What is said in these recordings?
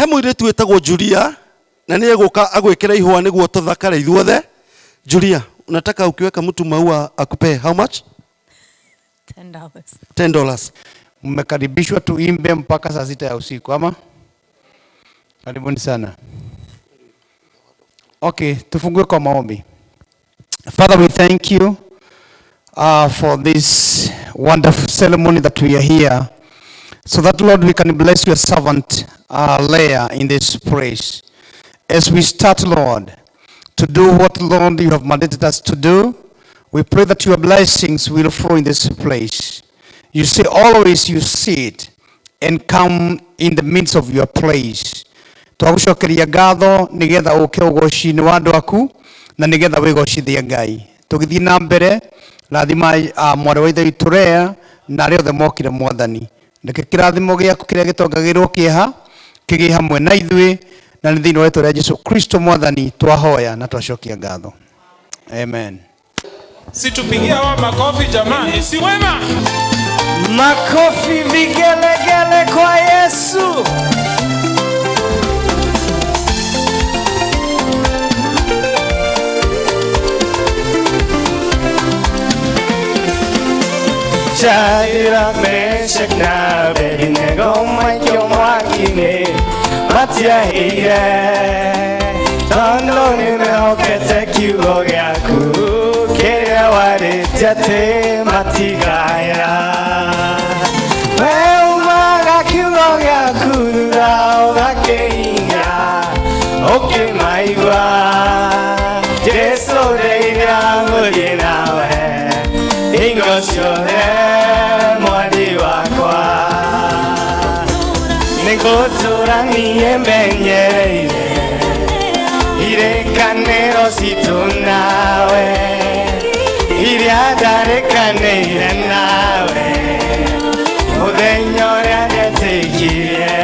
He mũirĩtu wĩtagwo Julia na nĩ egũka agwĩkĩra ihũa nĩguo tũthakare ithuothe. Julia, unataka ukiweka mtu maua akupe how much? $10. $10. Mmekaribishwa tuimbe mpaka saa 6 ya usiku ama? Karibuni sana. Okay, tufungue kwa maombi. Father, we thank you for this wonderful ceremony that we are here, so that, Lord, we can bless your servant Leah in this place. As we start, Lord, to do what, Lord, you have mandated us to do, we pray that your blessings will flow in this place. You say always you sit and come in the midst of your place. Twagucokeria ngatho nigetha uke ugoci-inĩ wa andũ aku na nigetha wĩgocithie Ngai. Tũgĩthiĩ na mbere, rathima mwarĩ wa ithe witũ Leah na arĩa othe mokire Mwathani. Reke kĩrathimo gĩaku kĩrĩa gĩtongagĩrwo kĩeha kĩgĩe hamwe na ithuĩ, na nĩ thĩinĩ wa rĩtwa rĩa Jesu Kristo Mwathani twahoya na twacokia ngatho. Amen. Situpigia wa makofi jamani, si wema? Makofi vigelegele kwa Yesu. Shadrach, Meshach na Abednego maikio mwaki-inĩ matiahĩire, tondũ nĩmehokete kiugo gĩaku kĩrĩa warĩtie atĩ matigaya. We umaga kiugo gĩaku thutha ũgakĩhingia ũkĩmaigua. Jesũ ndeithia ngũthiĩ nawe hingo ciothe mwathi wakwa, nĩngũtũra niĩ menyereire irĩkanĩro citũ nawe, iria ndarĩkanĩire nawe mũthenya ũrĩa ndetĩkirie,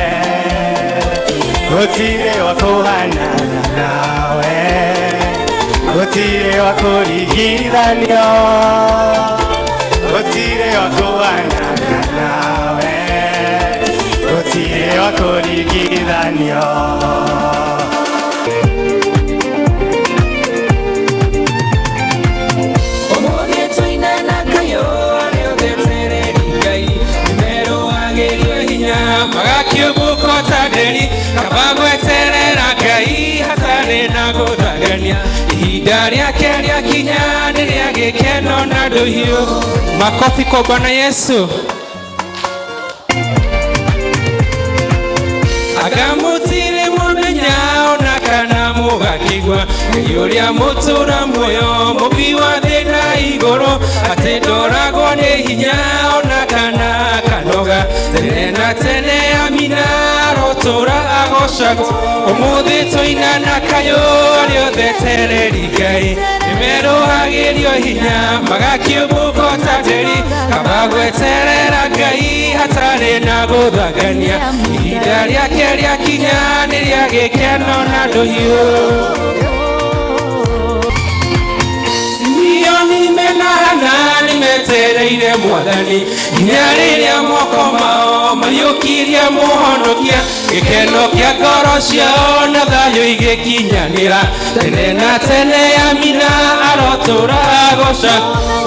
gũtirĩ wa kũhanana nawe, gũtirĩ wa kũringithanio, gũtirĩ wa kũhanana nawe, gũtirĩ wa kũringithanio. Ũmũthĩ tũina na kayũ arĩa othe etereri Ngai, nĩmerũagĩrio hinya magakĩũmbũka ta nderi, kaba gweterera Ngai hatarĩ na gũthagania, ihinda rĩake rĩakinya nĩ rĩa gĩkeno na ndũhiũ. Makofi kwa Bwana Yesu. Anga mũtirĩ mwamenya ona kana mũgakĩigua Ngai ũrĩa mũtũra muoyo mũmbi wa thĩ na igũrũ, atĩ ndoragwo nĩ hinya ona kana akanoga, tene na tene amina arotũra agocagwo. Ũmũthĩ tũina na kayũ arĩa othe etereri Ngai, nĩmerũhagĩrio hinya magakĩũmbũka ta nderi, kaba gweterera Ngai hatarĩ na gũthagania, ihinda rĩake rĩakinya nĩ rĩa gĩkeno na ndũhiũ. Simeoni mena Hana nĩmetereire Mwathani nginya rĩrĩa moko mao maiyũkirie mũhonokia, gĩkeno kĩa ngoro ciao na thayũ igĩkinyanĩra, tene na tene amina arotũra agoca.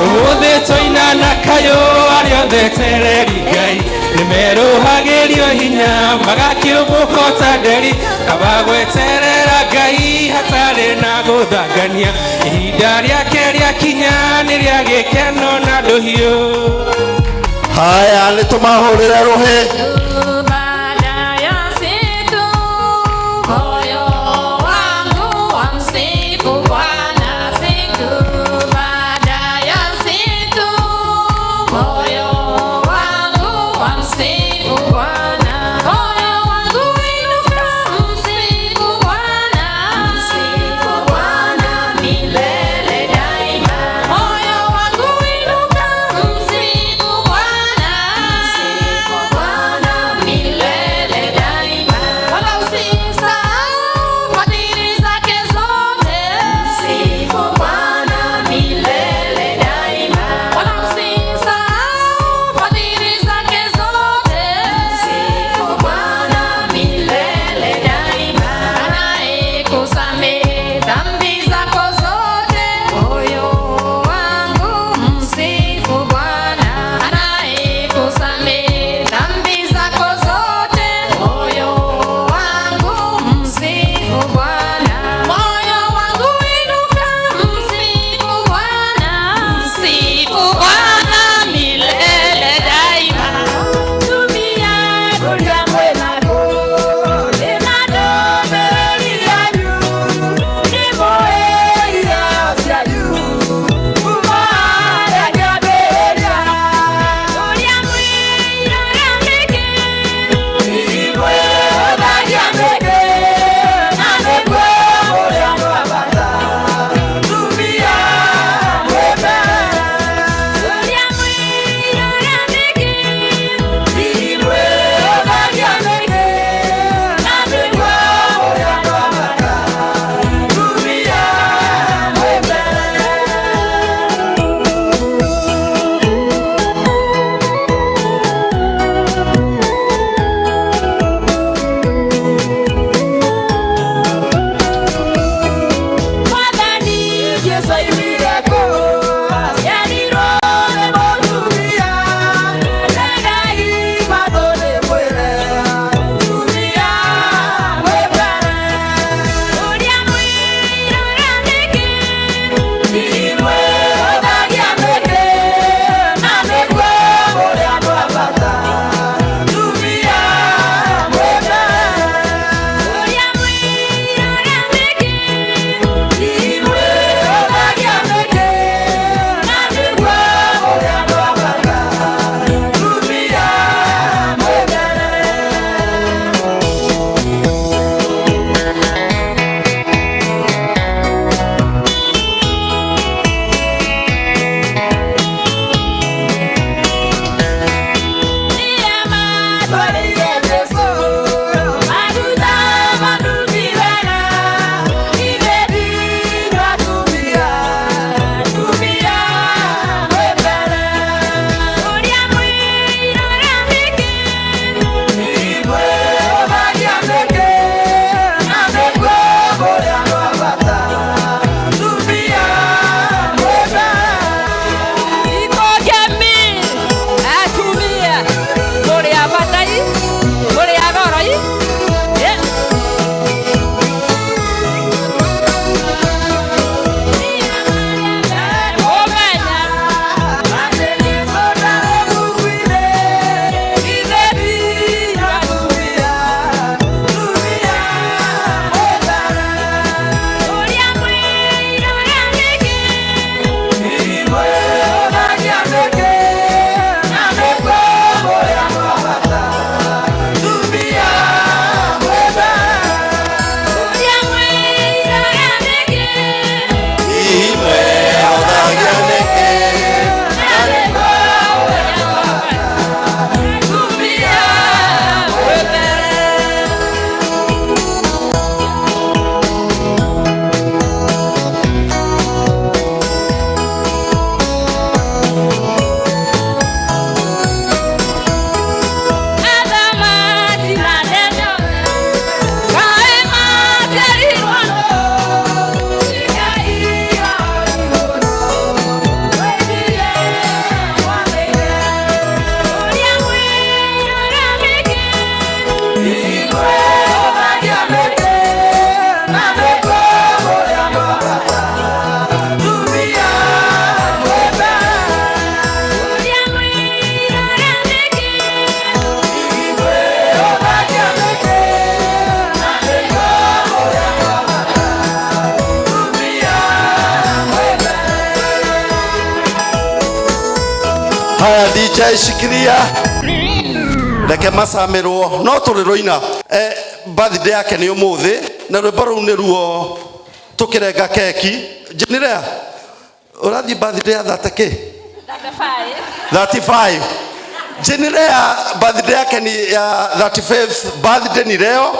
Ũmũthĩ tũina na kayũ arĩa othe etereri Ngai, nĩmerũhagĩrio hinya magakĩũmbũka ta nderi, kaba gweterera Ngai hatarĩ na gũthangania, ihinda rĩake rĩakinya nĩ rĩa gĩkeno na ndũhiũ. Haya, nĩ tũmahũrĩre rũhĩ. Baada ya siku moyo wangu wamsifu Bwana, siku baada ya siku moyo wangu wamsifu Bwana, moyo wangu inuka msifu Bwana, msifu Bwana milele daima, moyo wangu inuka msifu Bwana, msifu Bwana Haya DJ shikilia. Reke macamirwo no tũrĩ rũina. Birthday yake nĩ ũmũthĩ na rwĩmbo rũu nĩruo tũkĩrenga keki. Jenirea, ũrathiĩ birthday ya 30 kĩ? 35. Jenirea birthday yake ni ya 35th birthday ni leo.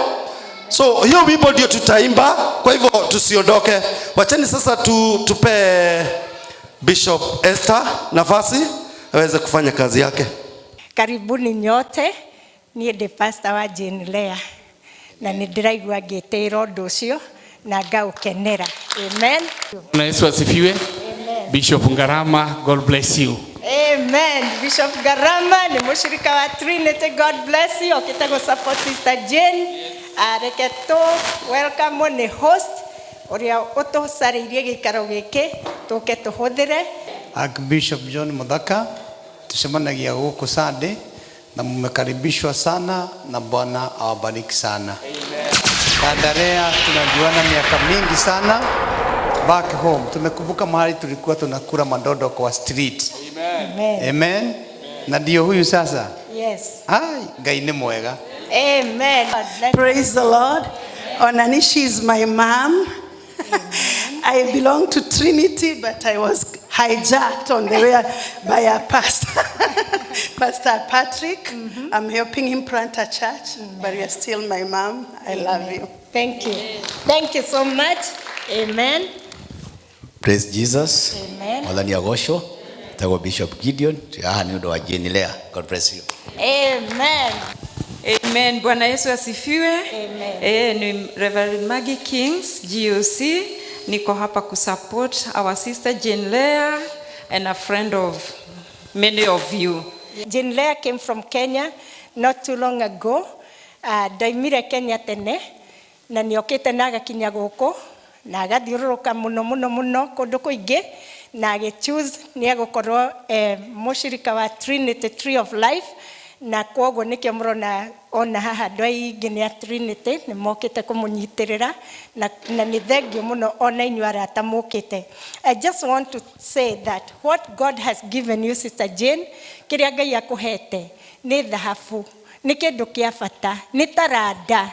So hiyo wimbo ndio tutaimba, kwa hivyo tusiondoke. Wacheni sasa tupe Bishop Esther nafasi aweze kufanya kazi yake. Karibuni nyote, niĩ ndĩ pastor wa Jane Lea na nĩ ndĩraigua ngĩtĩĩra ũndũ ũcio na ngaũkenera. Amen. Bwana Yesu asifiwe. Bishop Ngarama, God bless you. Amen. Bishop Garama nĩ mũshirika wa Trinity. God bless you. Okĩte gũ support Sister Jane. Reke tũ welcome nĩ host ũrĩa ũtũcarĩirie gĩikaro gĩkĩ tũke tũhũthĩre. Archbishop John Muthaka, tucemanagia gũkũ Sunday na mmekaribishwa sana na Bwana awabariki sana. Dada tunajuana miaka mingi sana back home. Tumekumbuka mahali tulikuwa tunakula madodo kwa street. Amen. Amen. Na ndio huyu sasa. Yes. Ai, Ngai nĩ mwega. Amen. Praise the Lord. Onanishi is my mom. I belong to Trinity, but I was hijacked on the way by a pastor, Pastor Patrick. I'm helping him plant a church, but you're still my mom. I love you. Thank you. Thank you so much. Amen. Praise Jesus. Amen. Mwathani agocwo. Tagwo Bishop Gideon. Haha nĩ ũndũ wa Jane Lea. God bless you. Amen. Amen. Bwana Yesu asifiwe. Amen. Ni Reverend Maggie Kings, GOC. Niko hapa kusupport our sister Jane Lea and a friend of many of you. Jane Lea came from Kenya not too long ago. Ndaimire Kenya tene na nĩokĩte na agakinya gũkũ na agathiũrũrũka mũno mũno mũno kũndũ kũingĩ na agĩ-choose nĩ egũkorwo mũshirika wa Trinity Tree of Life na kwoguo nĩkĩo mũrona ona haha andũ aingĩ nĩ a Trinity nĩ mokĩte kũmũnyitĩrĩra na nĩ thengio mũno ona inyuĩ arata mũkĩte. I just want to say that what God has given you, Sister Jane, kĩrĩa Ngai akũhete nĩ thahabu, nĩ kĩndũ kĩa bata, nĩ taranda.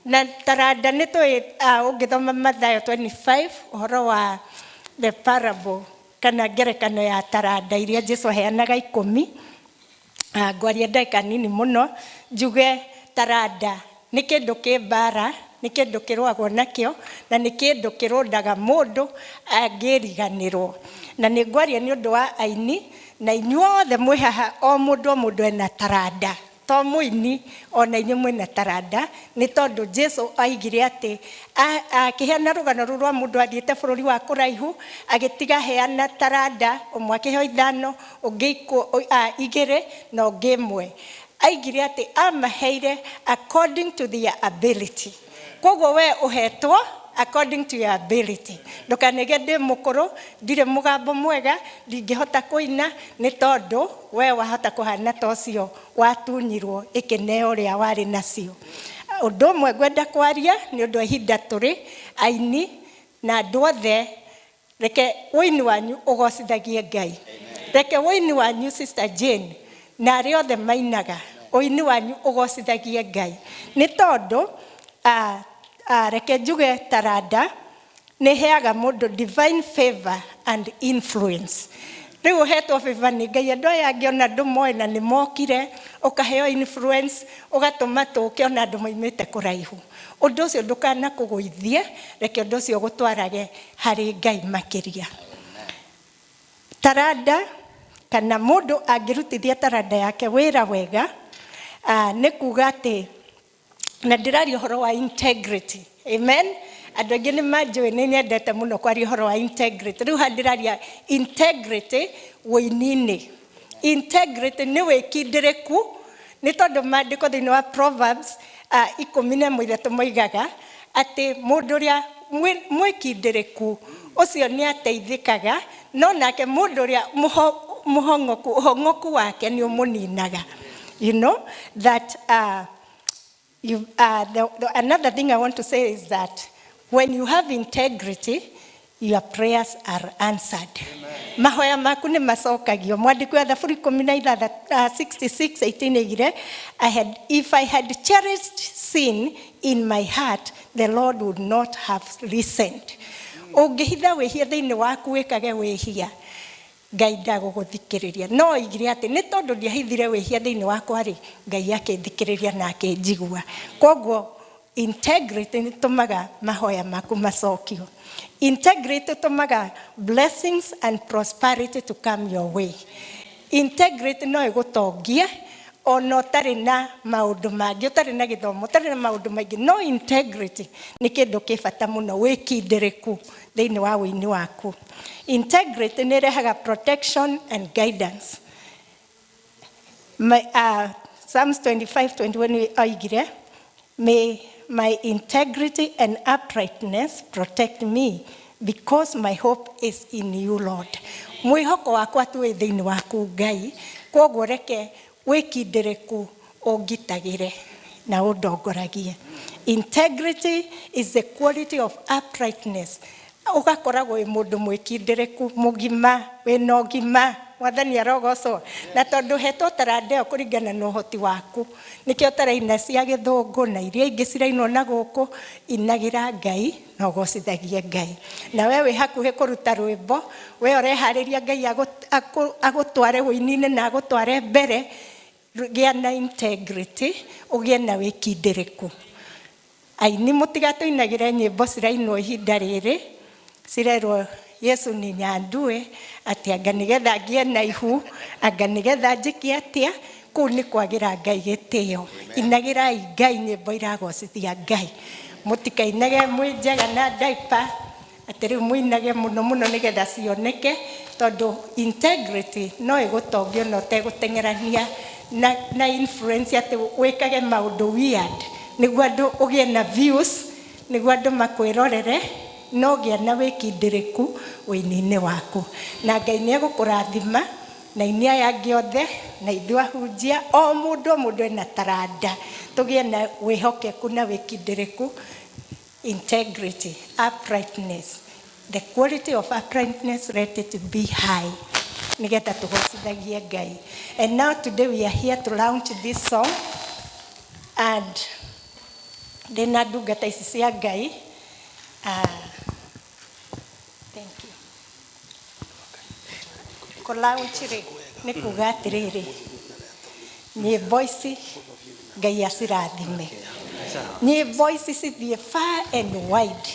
Na taranda nĩ tũĩ ũngĩthoma Mathayo 25 ũhoro wa the parable kana ngerekano ya taranda iria Jesu aheanaga 10. Ngwaria ndagĩka nini mũno njuge taranda nĩ kĩndũ kĩ mbara, nĩ kĩndũ kĩrũagwo nakĩo na nĩ kĩndũ kĩrũndaga mũndũ angĩriganĩrwo. Na nĩ ngwaria nĩ ũndũ wa aini na inyuothe mwĩ haha o mũndũ o mũndũ ena taranda, to mũini ona inyuĩ mwĩna taranda, nĩ tondũ Jesu aigire atĩ akĩheana rũgano rũu rwa mũndũ athiĩte bũrũri wa kũraihu agĩtiga heana taranda, ũmwe akĩheo 5, ũngĩ 2 na ũngĩ 1. Aigire atĩ amaheire according to their ability. Koguo we ũhetwo according to your ability. Ndũkanege ndĩ mũkũrũ, ndirĩ mũgambo mwega, ndingĩhota kũina, nĩ tondũ we wahota kũhana ta ũcio watunyirwo ĩkĩneo ũrĩa warĩ nacio. Ũndũ ũmwe ngwenda kwaria nĩ ũndũ wa ihinda tũrĩ aini na andũ othe, reke ũini wanyu ũgocithagie Ngai. Reke ũini wanyu Sister Jane na arĩa othe mainaga, ũini wanyu ũgocithagie Ngai. Nĩ tondũ reke njuge taranda nĩ heaga mũndũ divine favor and influence. Rĩu ũhetwo favor nĩ Ngai, andũ aya angĩ ona andũ moĩ na nĩ mokire, ũkaheo influence, ũgatũma tũke ona andũ moimĩte kũraihu. Ũndũ ũcio ndũkanakũgũithie, reke ũndũ ũcio ũgũtwarage harĩ Ngai makĩria. Taranda kana mũndũ angĩrutithia taranda yake wĩra wega, nĩ kuga atĩ na ndĩraria ũhoro wa integrity. Amen. Andũ aingĩ nĩ manjũĩ nĩ nyendete mũno kwaria ũhoro wa integrity. Rĩu haha ndĩraria integrity wũini-inĩ. Integrity nĩ wĩkindĩrĩku, nĩ tondũ maandĩko thĩinĩ wa Proverbs 13 moigaga atĩ mũndũ ũrĩa mwĩkindĩrĩku ũcio nĩ ateithĩkaga, no nake mũndũ ũrĩa mũhong'oku, ũhong'oku wake nĩ ũmũninaga. You know that another thing I want to say is that when you have integrity, Your prayers are answered. Mahoya maku nĩ macokagio. Mwandĩki wa Thaburi 16, 66:18 oigire, If I had cherished sin in my heart, the Lord would not have listened." Ũngĩhitha wĩhia thĩinĩ waku wĩkage wĩhia, Ngai ndagũgũthikĩrĩria. No oigire atĩ nĩ tondũ ndiahithire wĩhia thĩinĩ wakwa rĩ, Ngai akĩnthikĩrĩria na akĩnjigua. Koguo integrity nĩ tũmaga mahoya maku macokio. Integrity tũmaga blessings and prosperity to come your way. Integrity no ĩgũtongie ona ũtarĩ na maũndũ mangĩ, ũtarĩ na gĩthomo, ũtarĩ na maũndũ maingĩ, no integrity nĩ kĩndũ kĩ bata mũno, wĩkindĩrĩku thĩinĩ wa wĩini waku. Integrity nĩ ĩrehaga protection and guidance. Psalms 25:21 oigire, "May my integrity and uprightness protect me, because my hope is in you, Lord." Mwĩhoko wakwa tu wĩ thĩinĩ waku Ngai, koguo reke wĩkindĩrĩku ũngitagĩre na ũndongoragie. Integrity is the quality of uprightness. Ũgakoragwo wĩ mũndũ mwĩkindĩrĩku, mũgima, wĩna ũgima. Mwathani arogocwo. Na tondũ hetwo taranda ĩyo kũringana na ũhoti waku, nĩkĩo taraina cia gĩthũngũ na iria ingĩ cirainwo na gũkũ, inagĩra Ngai na ũgocithagie Ngai. Na we wĩ hakuhĩ kũruta rwĩmbo, we ũreharĩria Ngai agũtware wĩini-inĩ na agũtware mbere, gĩa na integrity, ũgĩe na wĩkindĩrĩku. Aini mũtigatũinagĩre nyĩmbo cirainwo ihinda rĩrĩ, cirerwo Yesu ni nyandue, atĩ anga nĩgetha ngĩe na ihu, anga nĩgetha njĩke atĩa, kũu nĩ kwagĩra Ngai gĩtĩo. Inagĩrai Ngai nyĩmbo iragocithia Ngai. Mũtikainage mwĩ njega na diaper, atĩ rĩu mũinage mũno mũno nĩgetha cioneke, tondũ integrity no ĩgũtongie ona ũtegũteng'erania na influence atĩ wĩkage maũndũ weird nĩguo andũ ũgĩe na views, nĩguo andũ makwĩrorere, no gĩa na wĩkindĩrĩku wĩini-inĩ waku. Na Ngai nĩ egũkũrathima, na ini aya angĩ othe, na ithuĩ ahunjia, o mũndũ o mũndũ ena taranda. Tũgĩe na wĩhokeku na wĩkindĩrĩku, integrity, uprightness. The quality of uprightness, let it be high. Nĩgetha tũgocithagie Ngai. And now today we are here to launch this song, and ndĩna ndungata ici cia Ngai. Thank you. Kũ-launch rĩ, nĩ kuga atĩrĩrĩ, nyĩmbo ici Ngai acirathime. Nyĩmbo ici cithiĩ far and wide,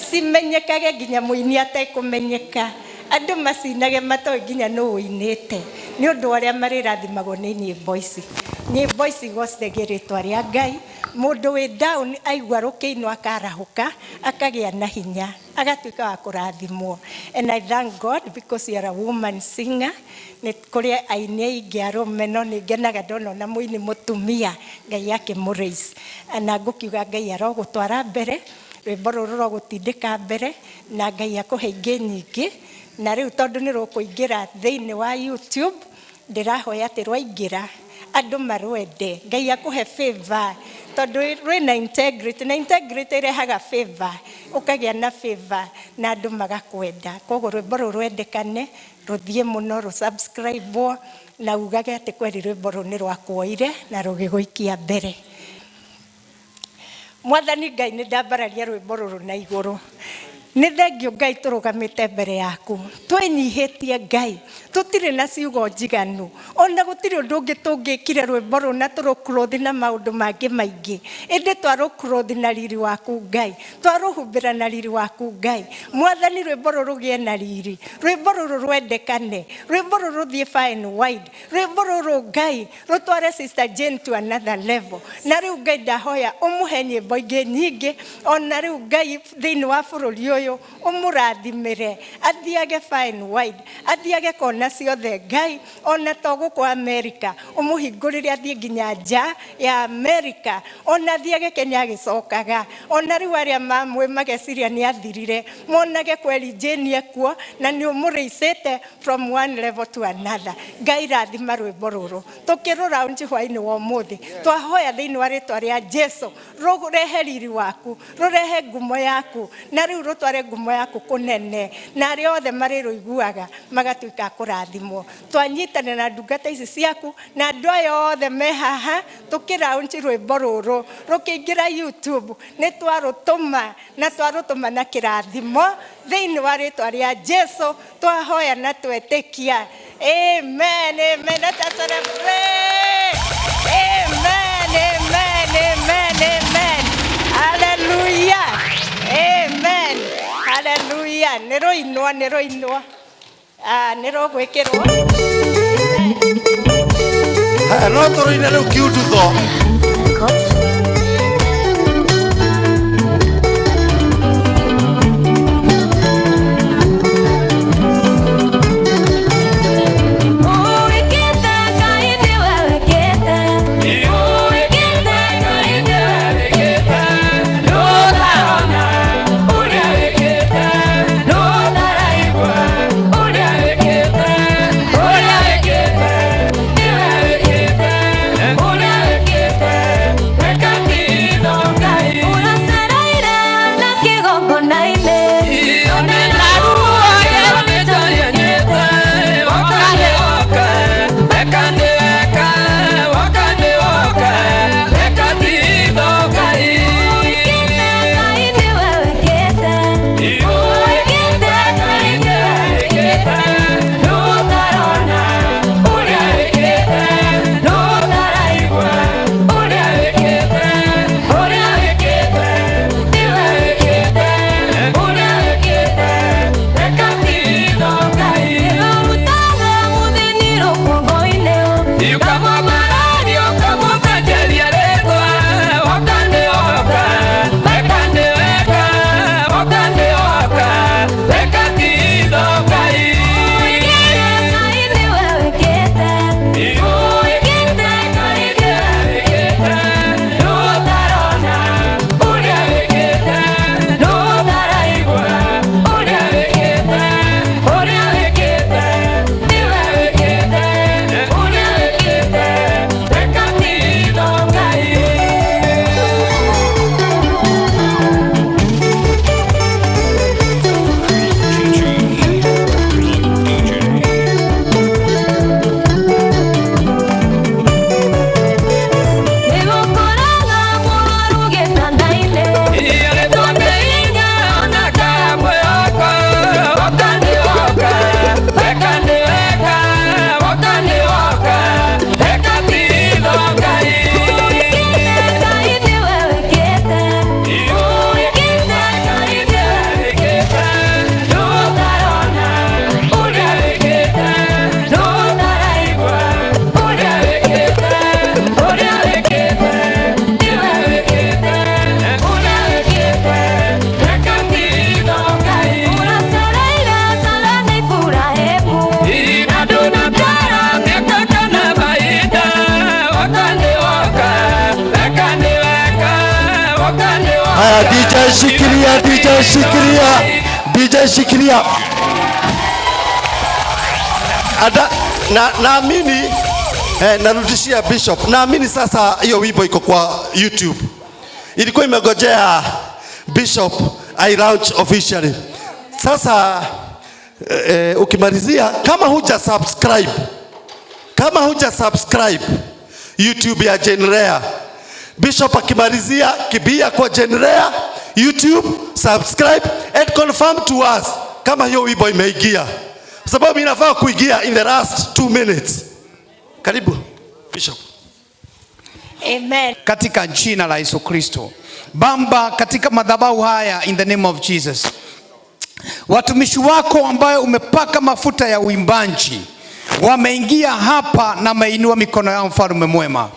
cimenyekage nginya mũini atekũmenyeka, andũ macinage matoĩ nginya nũ ũinĩte, nĩ ũndũ wa ũrĩa marĩrathimagwo nĩ nyĩmbo ici. Nyĩmbo ici igocithagie rĩtwa rĩa Ngai. Mũndũ wĩ down aigua rũkĩinwo akarahũka, akagĩa na hinya, agatuĩka wa kũrathimwo. And I thank God because you are a woman singer. Nĩ kũrĩ aini aingĩ arũme, no nĩ ngenaga ndona ona mũini mũtumia Ngai akĩmũraise. Na ngũkiuga Ngai arogũtwara mbere, rwĩmbo rũrũ rũrogũtindĩka mbere, na Ngai akũhe ingĩ nyingĩ. Na rĩu tondũ nĩ rũkũingĩra thĩinĩ wa YouTube, ndĩrahoya atĩ rwaingĩra andũ marwende, Ngai akũhe favor, tondũ rwĩna integrity, na integrity ĩrehaga favor, ũkagĩa na favor na andũ magakwenda. Koguo rwĩmbo rũrũ rwendekane, rũthiĩ mũno, rũ-subscribe, na ugage atĩ kweri rwĩmbo rũrũ nĩ rwakuoire na rũgĩgũikia mbere. Mwathani Ngai, nĩ ndambararia rwĩmbo rũrũ na igũrũ. Nĩ thengio Ngai tũrũgamĩte mbere yaku, twĩnyihĩtie Ngai, tũtirĩ na ciugo njiganu, ona gũtirĩ ũndũ ũngĩ tũngĩkire rwĩmbo rũrũ na tũrũclothe na maũndũ mangĩ maingĩ, ĩndĩ twarũclothe na riri waku Ngai, twarũhumbĩra na riri waku Ngai. Mwathani, rwĩmbo rũrũ rũgĩe na riri, rwĩmbo rũrũ rwendekane, rwĩmbo rũrũ rũthiĩ far and wide, rwĩmbo rũrũ Ngai rũtware Sister Jane to another level. Na rĩu Ngai ndahoya ũmũhe nyĩmbo ingĩ nyingĩ, ona rĩu Ngai thĩinĩ wa bũrũri ũyũ ũmũrathimĩre, athiage far and wide, athiage kona ciothe Ngai, ona to gũkũ America, ũmũhingũrĩre athiĩ nginya nja ya America, ona athiage Kenya agĩcokaga, ona rĩu arĩa mamwĩ mageciria nĩ athirire, monage kweri Jane ekuo, na nĩ ũmũrĩicĩte from one level to another. Ngai rathima rwĩmbo rũrũ tũkĩrũraunji hwainĩ wa ũmũthĩ, twahoya thĩinĩ wa rĩtwa rĩa Jesu, rũrehe riri waku, rũrehe ngumo yaku, na rĩu rũtware Rũtware ngumo yaku kũnene, na arĩa othe marĩrũiguaga magatuĩka a kũrathimwo. Twanyitana na ndungata ici ciaku na andũ aya othe me haha, tũkĩraunchi rwĩmbo rũrũ rũkĩingĩra YouTube, nĩ twarũtũma na twarũtũma na kĩrathimo thĩinĩ wa rĩtwa rĩa Jesu twahoya na twetĩkia. Amen, amen. Let us celebrate. Amen, amen, amen, amen. Hallelujah. Amen. Hallelujah. Nĩ rũinwo, nĩ rũinwo. Ah, nĩ rũgwĩkĩrwo. Haya, no tũrũine rĩu kiundutho. Haya, DJ shikilia, DJ shikilia, DJ shikilia. Ada, na naamini narudishia Bishop. Naamini sasa hiyo wimbo iko kwa YouTube. Ilikuwa imegojea Bishop I launch officially. Sasa ukimalizia, kama huja subscribe YouTube ya Jane Leah, Bishop akimalizia, kimbia kwa Jane Leah YouTube, subscribe and confirm to us kama hiyo wimbo imeingia, sababu inafaa kuingia in the last 2 minutes. Karibu Bishop. Amen. Katika jina la Yesu Kristo. Baba, katika madhabahu haya, in the name of Jesus, watumishi wako ambayo umepaka mafuta ya uimbaji wameingia hapa na wameinua mikono yao, mfalme mwema.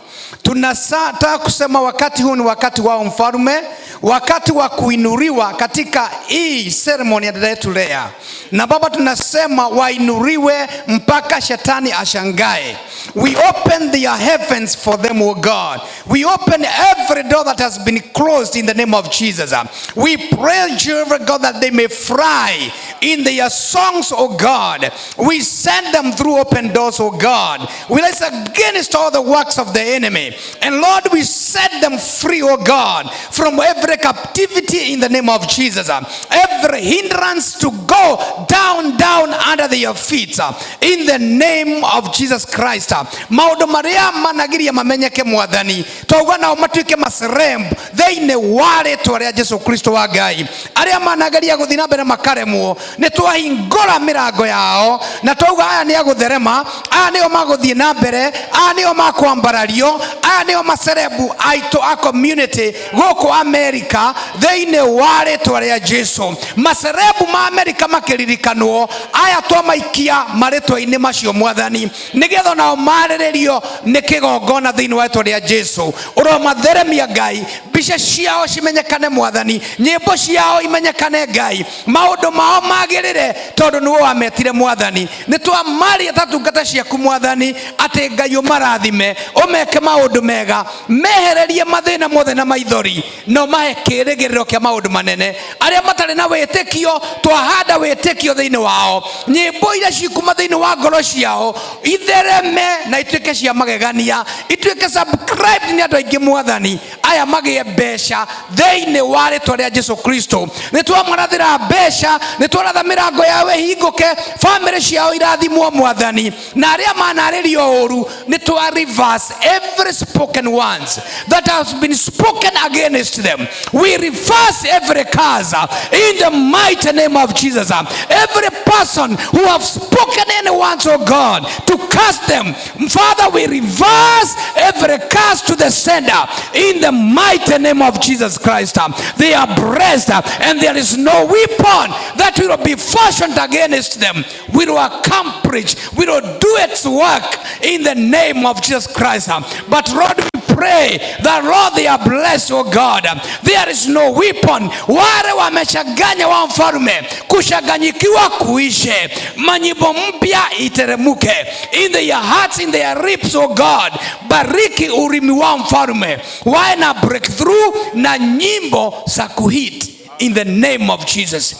Tunataka kusema wakati huu ni wakati wao, mfalme, wakati wa kuinuliwa katika hii ceremony ya dada yetu Lea. Na Baba, tunasema wainuliwe mpaka shetani ashangae. We open the heavens for them, O God. We open every door that has been closed in the name of Jesus. We pray, Jehovah God, that they may fly. In their songs, oh God, we send them through open doors, oh God. We rise against all the works of the enemy. And Lord, we set them free, oh God, from every captivity in the name of Jesus. Every hindrance to go down, down under their feet in the name of Jesus Christ. Maũndũ marĩa managiria mamenyeke, Mwathani, twauga nao matuĩke maceleb thĩinĩ wa rĩtwa rĩa Jesu Kristo wa Ngai. Arĩa manageria gũthiĩ na mbere makaremwo, nĩ twahingũra mĩrango yao na twauga aya nĩ agũtherema, aya nĩo magũthiĩ na mbere, aya nĩo makwambarario, aya nĩo maceleb aitũ a community gũkũ Amerika thĩinĩ wa rĩtwa rĩa Jesu. Maceleb ma Amerika makĩririkanwo, aya twamaikia marĩtwa-inĩ macio, Mwathani, nĩgetha nao marĩrĩrio nĩ kĩgongona thĩinĩ wa rĩtwa rĩa Jesu. Ũromatheremia, Ngai, mbica ciao cimenyekane, Mwathani, nyĩmbo ciao imenyekane, Ngai, maũndũ mao magĩrĩre tondũ nĩwe wametire. Mwathani, nĩ twamaria ta tungata ciaku, Mwathani, atĩ Ngai ũmarathime, ũmeke maũndũ mega, mehererie mathĩna mothe na maithori, na ũmahe kĩĩrĩgĩrĩro kĩa maũndũ manene. Arĩa matarĩ na wĩtĩkio, twahanda wĩtĩkio thĩinĩ wao. Nyĩmbo iria cikuma thĩinĩ wa ngoro ciao ithereme na ituĩke cia magegania, ituĩke subscribed nĩ andũ aingĩ. Mwathani, aya magĩe mbeca thĩinĩ wa rĩtwa rĩa Jesu Kristo. Nĩ twamarathĩra mbeca, nĩ twaratha mĩrango yao ĩhingũke, bamĩrĩ ciao irathimwo, Mwathani. Na arĩa manarĩrio ũru, nĩ twa reverse every spoken words that has been spoken against them. We reverse every curse in the mighty name of Jesus. Every person who have spoken any words, oh God, to curse them, Father, we reverse every curse to the sender in the mighty name of Jesus Christ. They are blessed, and there is no weapon that will be fashioned against them will accomplish, will do its work in the name of Jesus Christ. But Lord, we pray that, Lord, they are blessed, oh God. There is no weapon. Wale wamechanganya wa mfalme, kushanganyikiwa kuishe, manyimbo mpya iteremuke in their hearts, in their lips, oh God. Bariki ulimi wa mfalme, wae na breakthrough na nyimbo za kuhit in the name of Jesus.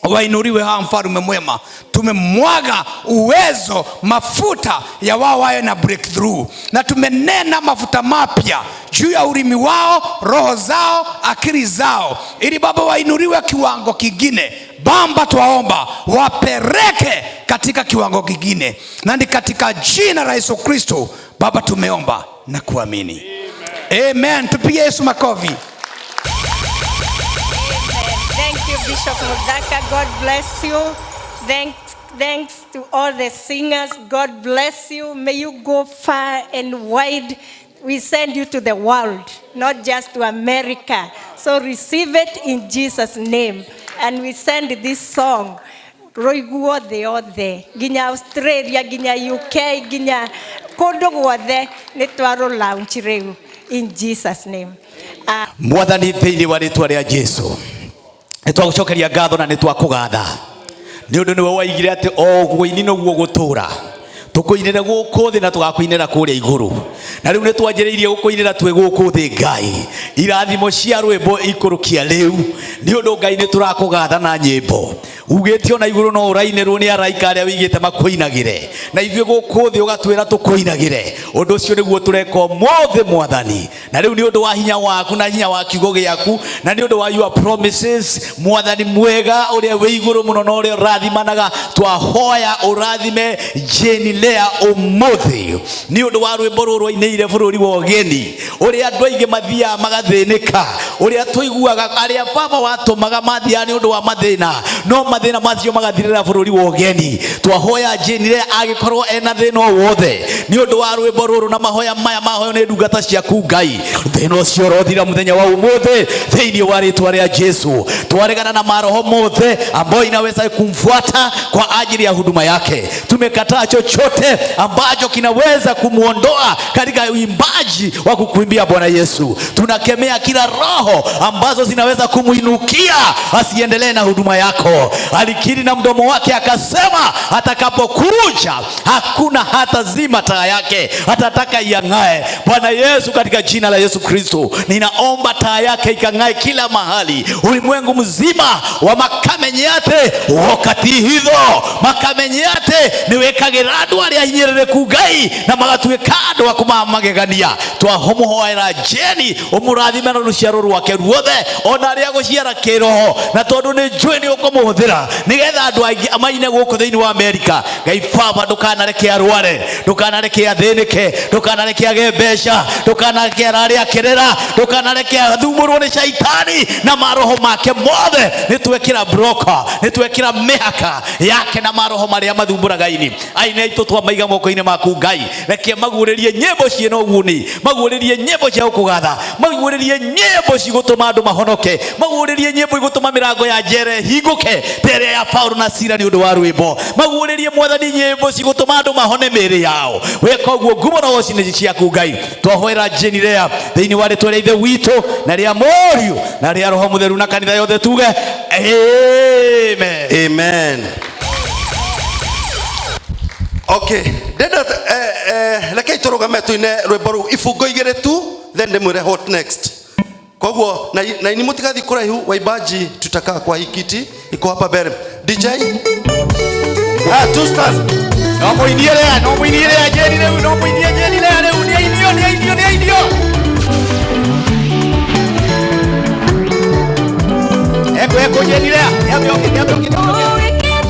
Wainuliwe hawa, mfalme mwema. Tumemwaga uwezo, mafuta ya wao wawe na breakthrough, na tumenena mafuta mapya juu ya ulimi wao, roho zao, akili zao, ili Baba wainuliwe kiwango kingine. Baba, twaomba wapeleke katika kiwango kingine, na ni katika jina la Yesu Kristo, Baba, tumeomba na kuamini, amen. Tupige Yesu makofi. Thank you, Bishop Mudaka. God bless you. Thanks to all the singers. God bless you. May you go far and wide. We send you to the world, not just to America. So receive it in Jesus' name. And we send this song. Roiguo thĩ yothe, nginya Australia, nginya UK, nginya kũndũ guothe. Nĩ twarũ launch rĩu in Jesus' name. Mwathani, thĩinĩ wa rĩtwa rĩa Jesu, nĩ twagũcokeria ngatho na nĩ twakũgatha nĩ ũndũ nĩwe waigire atĩ o ũguo ini noguo gũtũũra tũkũinĩre gũkũ thĩ na tũgakũinĩra kũrĩa igũrũ. Na rĩu nĩ twanjĩrĩirie gũkũinĩra twĩ gũkũ thĩ. Ngai, irathimo cia rwĩmbo ikũrũkia rĩu, nĩ ũndũ Ngai nĩ tũrakũgatha na nyĩmbo. Ugĩte ona igũrũ no ũrainĩrwo nĩ araika arĩa wĩigĩte makũinagĩre, na ithuĩ gũkũ thĩ ũgatwĩra tũkũinagĩre. Ũndũ ũcio nĩguo tũreka ũmũthĩ, Mwathani. Na rĩu nĩ ũndũ wa hinya waku na hinya wa kiugo gĩaku na nĩ ũndũ wa your promises, Mwathani mwega ũrĩa wĩ igũrũ mũno na ũrĩa ũrathimanaga, twahoya ũrathime Jane Lea ũmũthĩ nĩ ũndũ wa rwĩmbo rũrũ ainĩire bũrũri wa ũgeni, ũrĩa andũ aingĩ mathiaga magathĩnĩka, ũrĩa tũiguaga arĩa baba watũmaga mathiaga nĩ ũndũ wa mathĩna, no mathĩna macio magathirĩra bũrũri wa ũgeni. Twahoya Jane Lea agĩkorwo ena thĩna o wothe nĩ ũndũ wa rwĩmbo rũrũ na mahoya maya mahoyo nĩ ndungata ciaku, Ngai, thĩna ũcio ũrothira mũthenya wa ũmũthĩ thĩinĩ wa rĩtwa rĩa Jesu. Twaregana na maroho mothe ambayo inaweza kumfuata kwa ajili ya huduma yake. Tumekataa chochote ambacho kinaweza kumwondoa katika uimbaji wa kukuimbia Bwana Yesu. Tunakemea kila roho. kiroho ambazo zinaweza kumuinukia asiendelee na huduma yako. Alikiri na mdomo wake akasema, atakapokuja hakuna hata zima taa yake, atataka iang'ae. Bwana Yesu, katika jina la Yesu Kristo, ninaomba taa yake ikang'ae kila mahali, ulimwengu mzima wa makamenyate wakati hitho makamenyate niwekagira andu aria hinyĩrĩrĩku Ngai na magatuĩka andũ a kũmamagegania. Twamũhoera Jeni ũmũrathime na rũciaro rwake ruothe, ona arĩa gũciara kĩroho, na tondũ nĩ njũĩ nĩ ũkũmũhũthĩra nĩgetha andũ aingĩ maine gũkũ thĩinĩ wa Amerika. Ngai Baba, ndũkanareke arware, ndũkanareke athĩnĩke, ndũkanareke age mbeca, ndũkanareke arare akĩrĩra, ndũkanareke athumbũrwo nĩ caitani na maroho make mothe. Nĩ twekĩra broka, nĩ twekĩra mĩhaka yake na maroho marĩa mathumbũraga ini. Aini aitũ twamaiga moko-inĩ maku Ngai, reke maguũrĩrie nyĩmbo ciĩna ũguni, maguũrĩrie nyĩmbo cia gũkũgatha, maguũrĩrie nyĩmbo cigũtũma andũ mahonoke, maguũrĩrie nyĩmbo igũtũma mĩrango ya njera ĩhingũke ta ĩrĩa ya Paulo na Sila nĩ ũndũ wa rwĩmbo, maguũrĩrie Mwathani nyĩmbo cigũtũma andũ mahone mĩĩrĩ yao. Weka ũguo, ngumo na ũgoci nĩ ciaku Ngai. Twahoera Jane Lea thĩinĩ wa rĩtwa rĩa Ithe witũ na rĩa Mũriũ na rĩa Roho Mũtheru, na kanitha yothe tuge amen. Amen. Okay, ndenda rekei tũrũgame tũine rwĩmbo rũu ibungo igĩrĩ tu, then ndĩmwĩre what next. Koguo na ini mũtigathiĩ kũraihu, waimbaji tutakaa kwa hii kiti iko hapa mbere. DJ, ah, two stars. No mũinie Lea, no mũinie Lea Jeni rĩu, no mũinie Jeni Lea rĩu, nĩ ainio, nĩ ainio, nĩ ainio. Eko eko Jeni Lea, nĩ oke, nĩ oke, nĩ oke.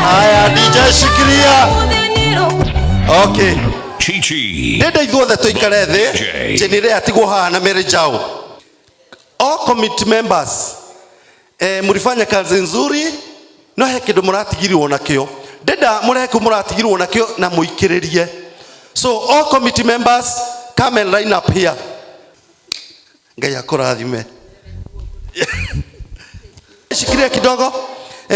Haya, DJ shikilia. Okay. Chichi. Ndenda ithuothe tũikare thĩ, Jane Lea atigwo haha na Mary Njau. All committee members, mlifanya kazi nzuri, no he kĩndũ mũratigirwo nakĩo. Ndenda mũrehe kĩu mũratigirwo nakĩo na mũikĩrĩrie. So all committee members, come and line up here. Ngai akũrathime. Shikilia kidogo.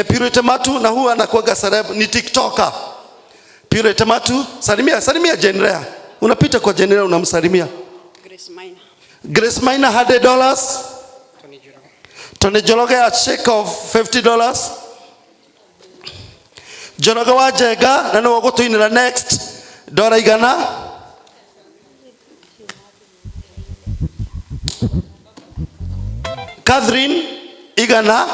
Purity Matu, na huwa anakuwaga celeb, ni TikToker. Purity Matu, salimia, salimia Jane Lea. Unapita kwa Jane Lea unamsalimia. Grace Maina. Grace Maina $100. Tony Njoroge a check of $50. Njoroge wa Njenga na nĩwe ũgũtũinĩra next dola igana. Catherine igana.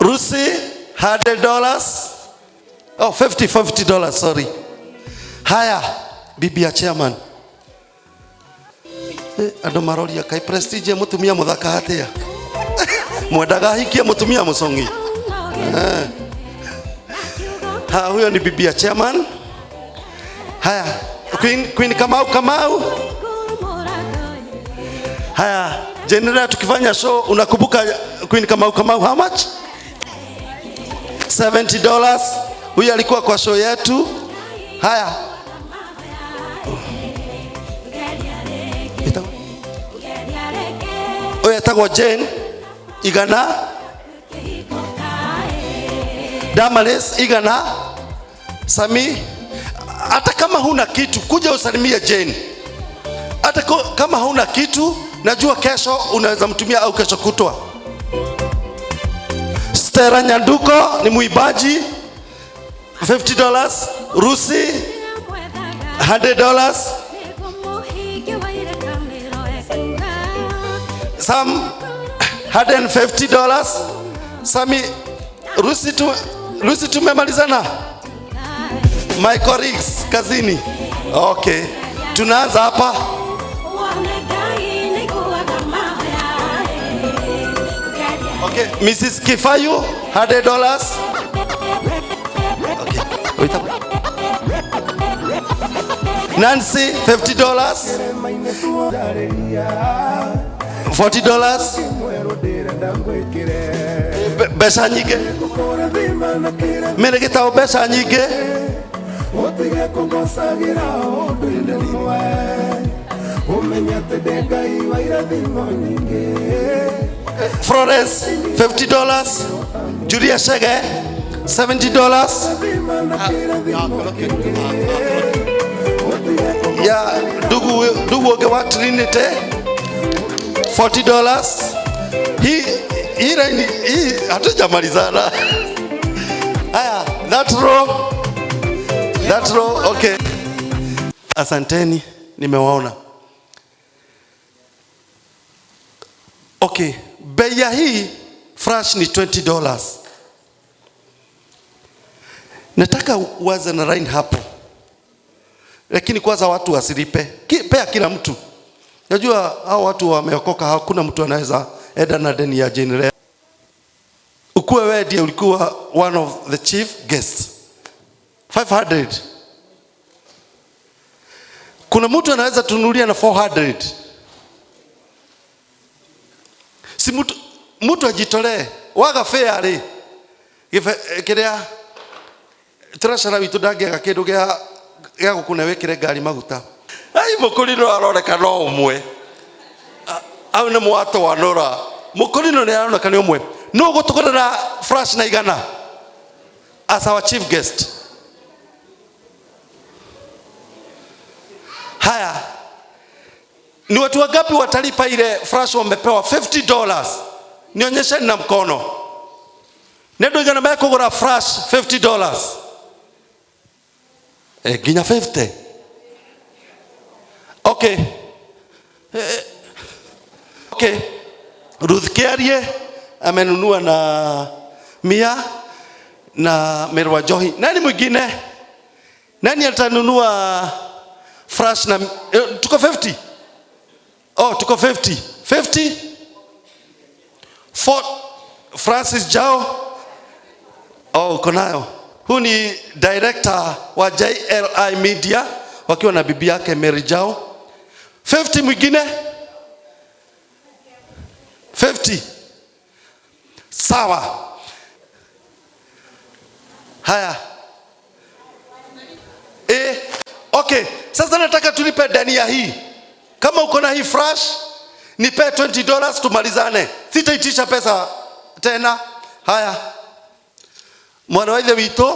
Rusi $100. Oh, $50, sorry. Haya, bibi ya chairman. Andũ maroria kai Prestige mũtumia mũthaka atĩa? Mwendaga ahikie mũtumia mũcong'i. Ha, huyo ni bibi ya chairman. Haya, Queen Kamau Kamau. Haya, General, tukifanya show unakumbuka Queen Kamau Kamau how much? $70. Huyu alikuwa kwa show yetu. Haya. Huyu etagwo Jane igana. Damaris igana. Sami, hata kama huna kitu kuja usalimie Jane. Hata kama huna kitu, najua kesho unaweza mtumia au kesho kutwa. Stella Nyanduko ni muibaji $50. Rusi $100. Sam $150. Sami Lucy tu, Lucy tumemalizana? My colleagues kazini. Okay. Tunaanza hapa. Okay, Mrs. Kifayu, $100. Okay. Wait up. Nancy, $50. $40. Mbeca nyingĩ. Mĩrĩ gĩtaũ mbeca nyingĩ. Utige kũgocagĩra ũndũ-inĩ ũmwe ũmenye atĩ ndĩ Ngai wa irathimo nyingĩ. Florence, $50. Julia Shege, $70. Ya ndugu ndugu ũngĩ wa Trinity, $40. Hii hii line hii hatujamalizana. Haya, that row. That row, okay. Asanteni, nimewaona. Okay, bei ya hii flash ni $20. Nataka uanze na line hapo. Lakini kwanza watu wasilipe. Pea kila mtu. Najua hao watu wameokoka, hakuna mtu anaweza enda na deni ya Jane Lea. Ukuwe wewe ndiye ulikuwa one of the chief guests. 500. Kuna mtu anaweza tunulia na 400. Si mtu mtu ajitolee. Waga fair ri. Kiria treasurer witũ ndangĩaga kĩndũ gĩa gũkũne wĩkĩre ngari maguta. Ai mũkũrinũ aroneka no ũmwe. Au nĩ mwatwanũra. Mũkũrinũ nĩ aroneka nĩ ũmwe. Nũ ũgũtũgũrĩra flash na igana as our chief guest? Haya, ni watu wangapi watalipa ile flash wamepewa $50? Nionyesheni na mkono. Nĩ andũ aigana mekũgũra flash $50? Nginya 50. Okay. Okay. Ruth Kiarie amenunua na 100 na Merwa Johi. Nani mwingine? Nani atanunua flash na tuko 50? Oh, tuko 50. 50? For Francis Jao. Oh, uko nayo. Huyu ni director wa JLI Media wakiwa na bibi yake Mary Jao. 50 mwingine? 50. Sawa. Haya. Okay. Sasa nataka tulipe deni ya hii. Kama uko na hii flash, nipe $20 tumalizane. Sitaitisha pesa tena. Haya. Mwana wa ithe witũ.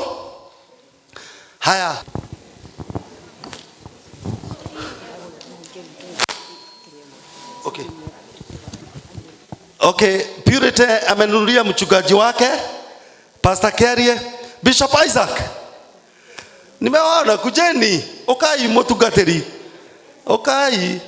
Haya. Okay. Okay, Purity amenunulia mchungaji wake Pastor Kerie, Bishop Isaac. Nimewaona, kujeni. Ukai mutungatiri. Ukai.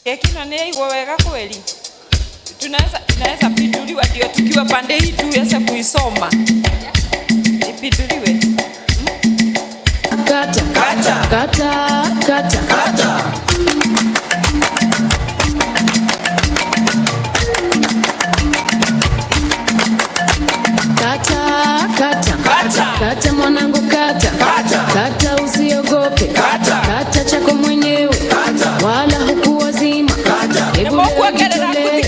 Keki ĩno nĩ yaigwo wega kweli. Tunaweza inaweza pinduliwa ndio tukiwa pande hii tuweze kuisoma. Ipinduliwe. Kata, kata, kata, kata, kata. Kata, kata, kata, kata mwanangu kata, kata, kata usiogope, kata, kata chako mwenyewe, kata, wala hukuwazima, kata, hebu leo jitolee,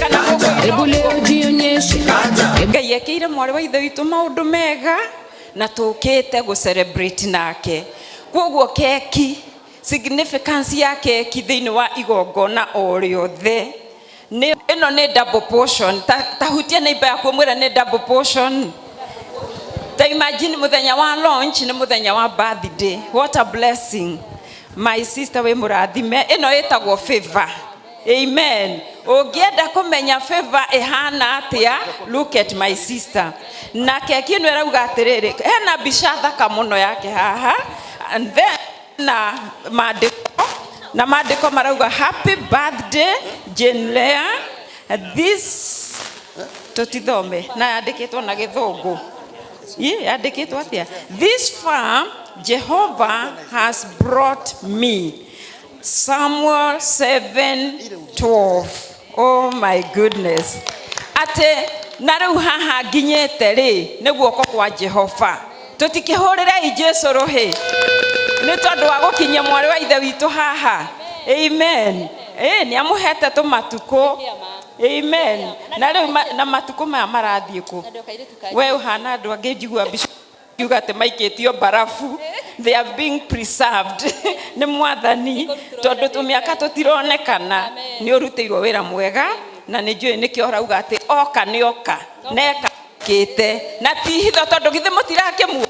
hebu leo jionyeshe, kata. Ngai ekeire mwarĩ wa ithe witũ maũndũ mega na tũkĩte gũ celebrate nake. Kwoguo keki, significance ya keki thĩinĩ wa igongona o rĩothe nĩ ĩno nĩ double portion. Ta hutia neighbor yaku ũmwĩre nĩ double portion. Ta imagine mũthenya wa launch nĩ mũthenya wa birthday. What a blessing. My sister wĩ mũrathime. Ĩno ĩtagwo favor. Amen. Ũngĩenda kũmenya favor ĩhana atĩa, look at my sister. Na keki ĩno ĩrauga atĩrĩrĩ, hena mbica thaka mũno yake haha, and then na maandĩko, na maandĩko marauga happy birthday Jane Leah. This tũtithome na yandĩkĩtwo na gĩthũngũ. Ĩ, yandĩkĩtwo atĩa? This far Jehovah has brought me. Samuel 7:12. Oh my goodness. Atĩ na rĩu haha nginyĩte rĩ nĩ guoko kwa Jehova. Tũtikĩhũrĩrei Jesu rũhĩ nĩ tondũ wa gũkinyia mwarĩ wa ithe witũ haha. Amen. Ĩ, nĩ amũhete tũmatukũ. Amen. Na rĩu na matukũ maya marathiĩ kũ? We ũhana andũ angĩ njigua mbica kiuga atĩ maikĩtio barafu, they are being preserved nĩ mwathani tondũ tũmĩaka tũtironekana. Nĩ ũrutĩirwo wĩra mwega na nĩ njũĩ nĩkĩo ũrauga atĩ oka nĩ oka neka kĩte na ti hitho tondũ githĩ mũtirakĩmuona.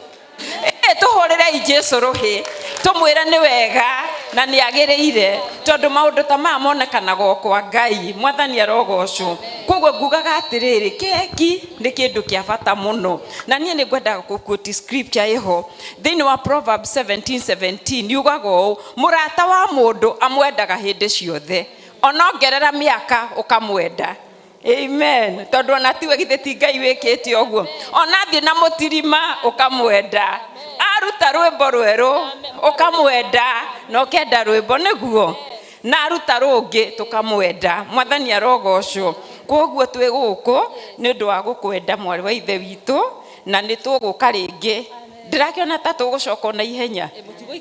Tũhũrĩrei Jesu rũhĩ tũmwĩre nĩ wega na nĩ agĩrĩire tondũ maũndũ ta maya monekanaga o kwa Ngai. Mwathani arogocwo. Koguo ngugaga atĩrĩrĩ, keki nĩ kĩndũ kĩa bata mũno na niĩ nĩ ngwendaga gũquote scripture ĩho thĩinĩ wa Proverbs 17:17 yugaga ũũ, mũrata wa mũndũ amwendaga hĩndĩ ciothe onongerera mĩaka ũkamwenda. Amen. Tondũ ona tiwe githĩ ti Ngai wĩkĩte ũguo, ona thiĩ na mũtirima ũkamwenda, aruta rwĩmbo rwerũ ũkamwenda, na ũkenda rwĩmbo nĩguo, na aruta rũngĩ tũkamwenda. Mwathani arogocwo. Koguo twĩ gũkũ nĩ ũndũ wa gũkwenda mwarĩ wa ithe witũ, na nĩ tũgũka rĩngĩ. Ndĩrakĩona ta tũgũcoka ona ihenya,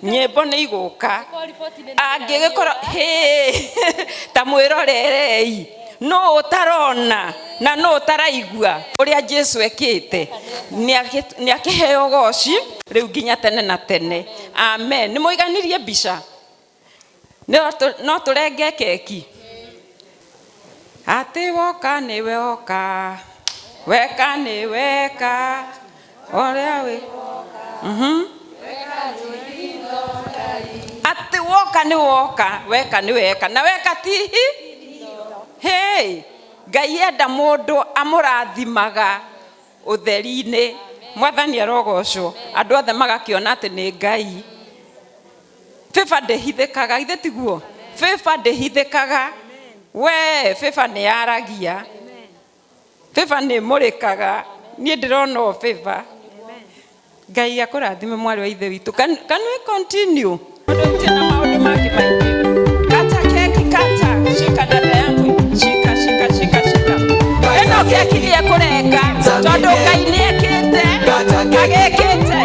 nyĩmbo nĩ igũka angĩgĩkorwo hĩ ta mwĩrorerei no ũtarona na no ũtaraigua ũrĩa Jesu ekĩte, nĩ akĩheo goci rĩu nginya tene na tene. Amen. Nĩ mũiganirie mbica? No tũrenge keki. Atĩ woka nĩwe oka, weka nĩ weka, ũrĩa wĩ Atĩ woka nĩ woka, weka nĩ weka, na weka tihi. Hey, Ngai enda mũndũ amũrathimaga ũtheri-inĩ. Mwathani arogocwo. Andũ othe magakĩona atĩ nĩ Ngai. Favor ndĩhithĩkaga, githĩ tiguo? Favor ndĩhithĩkaga. We, favor nĩ yaragia. Favor nĩ ĩmũrĩkaga. Niĩ ndĩrona o favor. Ngai akũrathime mwarĩ wa ithe witũ. Can we continue? Tũtirĩ na maũndũ mangĩ maingĩ. Kata keki, kata. Shika dada yangu. Shika, shika, shika, shika. Ĩno keki nĩ ekũrenga tondũ Ngai nĩ ekĩte. Agĩkĩte.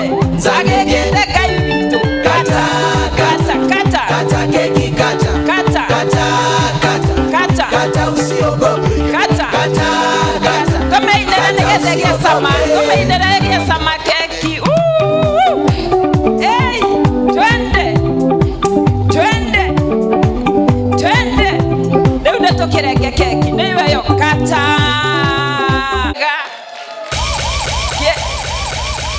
Agĩkĩte Ngai witũ. Kata, kata, kata. Kata keki, kata. Kata. Kata, kata. Kata. Kata usiogope. Kata. Kata, kata. Tũmĩinĩre nĩgetha ĩgĩe cama. Tũmĩinĩre ĩgĩe cama keki. Ooh. Hey, twende. Twende. Twende. Rĩu nĩ tũkĩrenge keki. Nĩ ĩyo kata.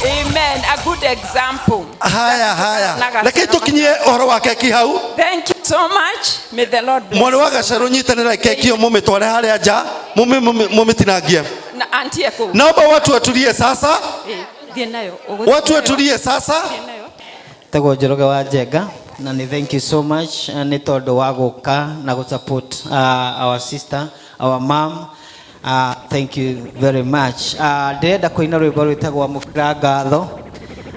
Amen. A good example. Haya, haya. Reke tũkinyie ũhoro wa keki hau. Thank you so much. May the Lord bless. Mwarĩ wa Gacerũ nyitanĩra keki ĩyo mũmĩtware harĩa nja, mũmĩtinangie. Na auntie kũu. Naomba watu watulie sasa. Thiĩ nayo. Watu watulie sasa. Tagwo Njoroge wa Njenga na nĩ thank you so much nĩ tondũ wa gũka na gũ support our sister, our mom. Thank you very much. Ndĩrenda kũina rwĩmbo rwĩtagwo Amũkĩra Ngatho,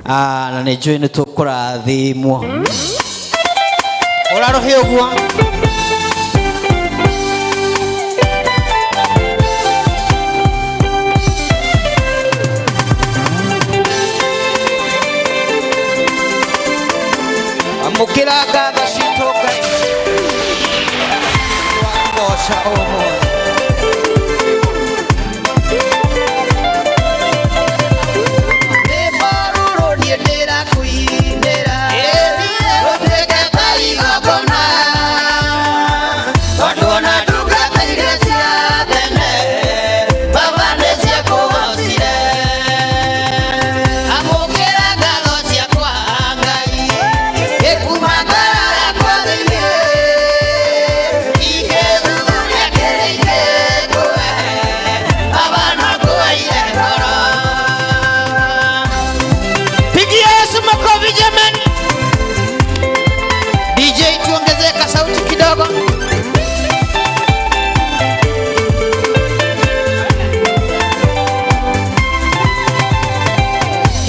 na nĩ njũĩ nĩ tũkũrathimwo. Ũra rũhĩ ũguo. Amũkĩra ngatho citũ Ngai. Twagoca ũmũthĩ. Igongona.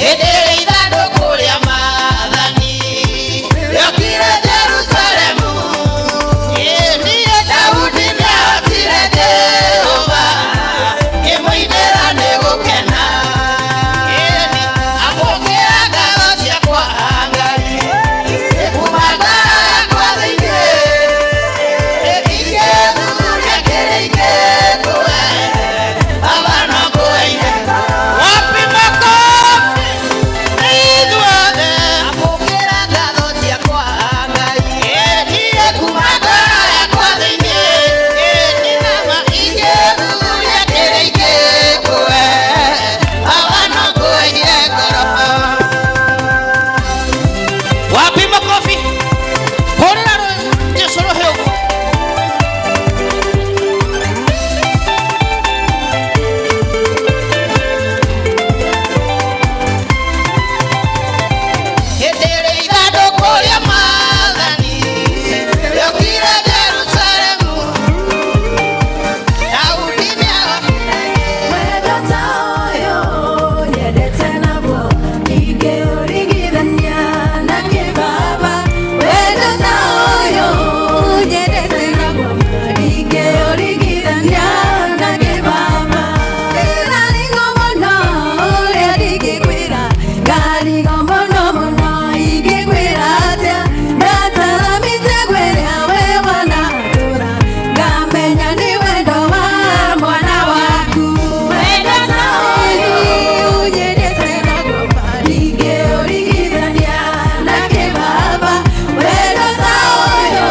Hĩndĩ ĩrĩa ithandũkũ rĩa maathani rĩokire Jerusalemu, niĩ Daudi nĩahotire Jehova, ngĩmũinĩra nĩ gũkena. Amũkĩra ngatho ciakwa Ngai, kuma ngoro yakwa thĩinĩ. Ingĩthuthuria kĩrĩa ingĩkũhe, Baba no ngũheire. Wapi makofi ithuothe? Amũkĩra ngatho ciakwa Ngai, niĩ kuma ngoro yakwa thĩinĩ. Nama ingĩthuthuria kĩrĩa ingĩkũhe, Baba no ngũheire ngoro. Wapi makofi? Hũrĩra Jesũ rũhĩ ũguo. Hĩndĩ ĩrĩa ithandũkũ rĩa maathani rĩokire Jerusalemu, Daudi nĩahotire. Wendo ta ũyũ nyendete naguo ndingĩũringithania na kĩbaba. Wendo ta ũyũ nyendete naguo ndingĩũringithania na kĩbaba. Ndĩrarigwo mũno ũrĩa ndingĩkwĩra, ngarigwo mũno mũno ingĩkwĩra atĩa. Ndatara mĩtego ĩrĩa we wanatũra, ngamenya nĩ wendo wa mwana waku. Wendo ta ũyũ nyendete naguo ndingĩũringithania na kĩbaba. Wendo ta ũyũ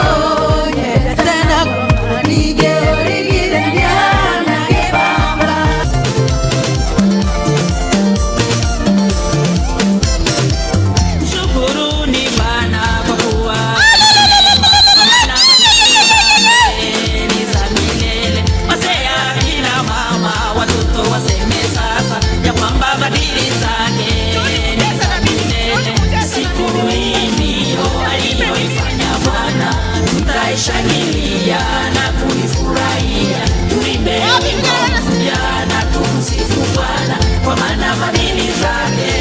nyendete naguo ndingĩũringithania na kĩbaba. Shukuruni Bwana kwa kuwa ni za milele. Wazee akina mama, watoto waseme sasa ya kwamba fadhili zake ni za milele. Siku hii ndiyo aliyoifanya Bwana, tutaishangilia na kuifurahia. Tuimbe wimbo mpya na tumsifu Bwana, kwa maana fadhili zake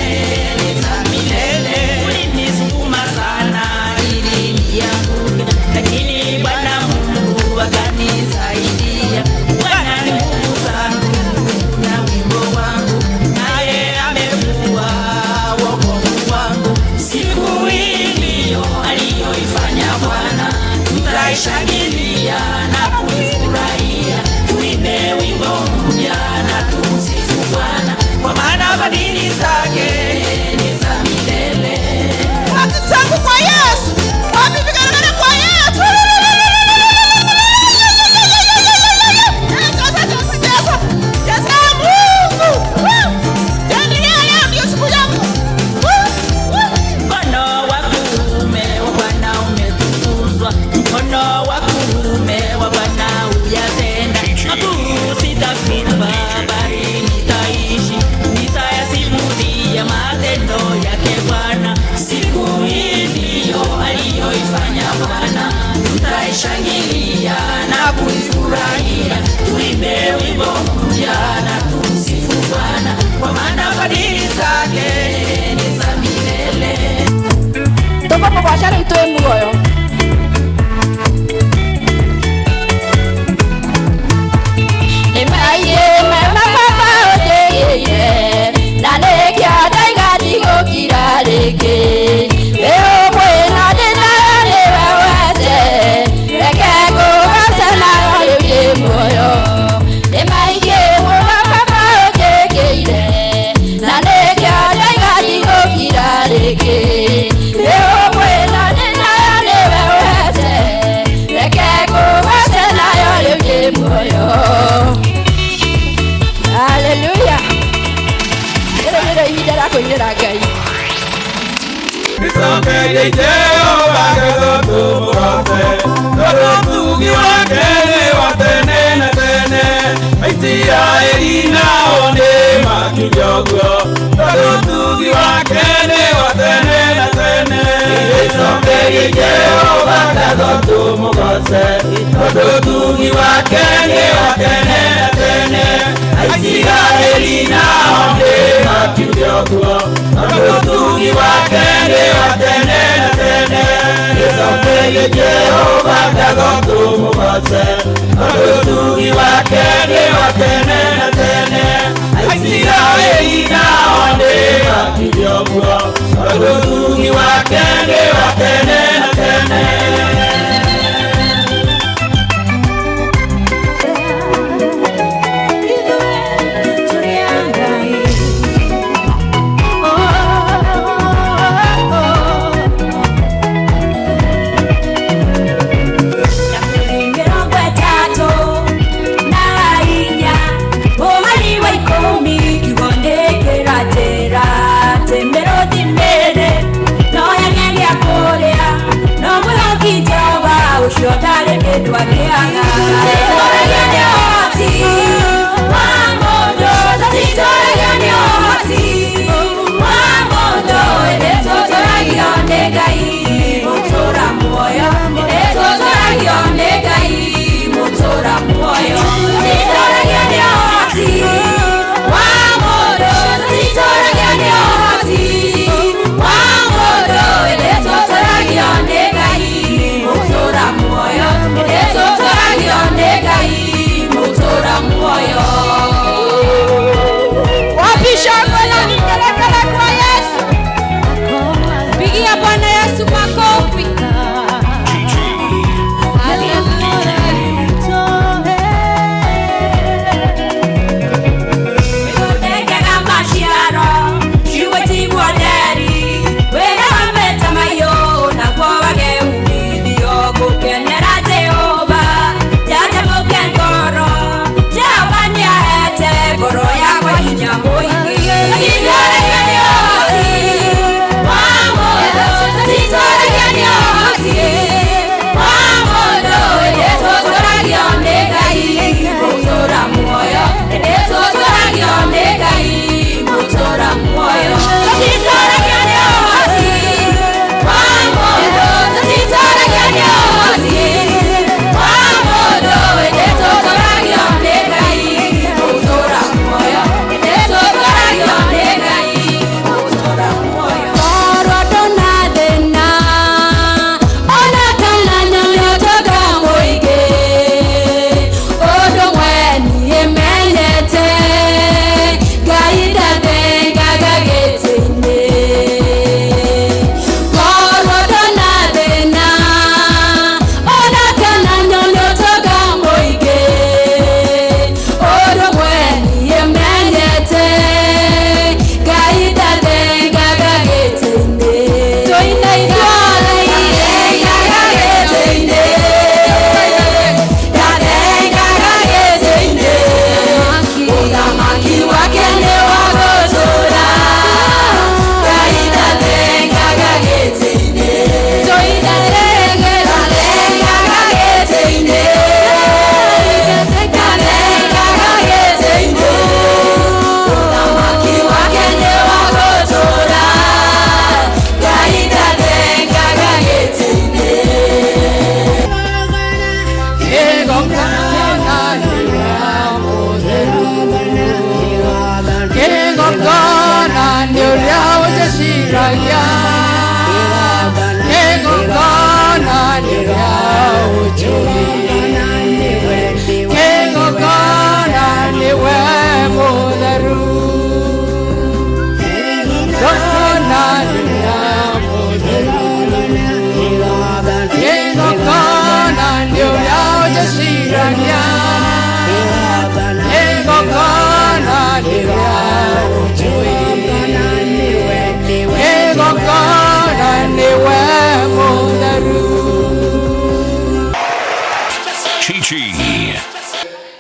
ni za milele. Ulinisukuma sana ili nianguke, lakini Bwana Mungu akanisaidia. Bwana ni nguvu zangu na wimbo wangu, naye amekuwa wokovu wangu. Siku hii ndiyo aliyoifanya Bwana, tutaishangilia na kuifurahia. Tuimbe wimbo mpya na tumsifu Bwana, kwa maana fadhili zake ni za milele. Tangu kwa Yesu. Wapi vigelegele kwa Yesu? Yesu, Yesu, Mungu. Endelea, leo ndio siku yako. Mkono wa kuume wa Bwana umetukuzwa, mkono wa kuume wa Bwana uyatenda makuu. Sitakufa bali nitaishi, nitayasimulia matendo yake Bwana. Siku hii ndiyo aliyoifanya Bwana, tutaishangilia na kuifurahia. Tuimbe wimbo mpya na tumsifu Bwana, kwa maana fadhili zake ni za milele. Tũkũmũgoca rĩu twĩ muoyo. Nĩ maingĩ mema baba ũnjĩkĩire, na nĩkĩo ndaiga ndigũkira rĩngĩ. Wĩ ũmwe na ndĩ nayo nĩwe ũhete, reke ngũgoce nayo rĩu ndĩ muoyo. Nĩ maingĩ mũno baba ũnjĩkĩire, na nĩkĩo ndaiga ndigũkira rĩngĩ. Wĩ ũmwe na ndĩ nayo nĩwe ũhete, reke ngũgoce nayo rĩu ndĩ muoyo. Haleluya. Rĩrĩ nĩrĩo ihinda rĩa kũinĩra Ngai. Icokerie Jehova ngatho tũmũgoce, tondũ ũtugi wake nĩ wa tene na tene. Aisiraeli nao nĩ makiuge ũguo, tondũ ũtugi wake nĩ wa tene na tene. Icokerie Jehova ngatho tũmũgoce, tondũ ũtugi wake nĩ wa tene na tene. Aisiraeli nao nĩ makiuge ũguo, tondũ Jehova ngatho tũmũgoce tondũ ũtugi wake nĩ wa tene na tene. Aisiraeli nao nĩmakire ũguo tondũ ũtugi wake nĩ wa tene na tene.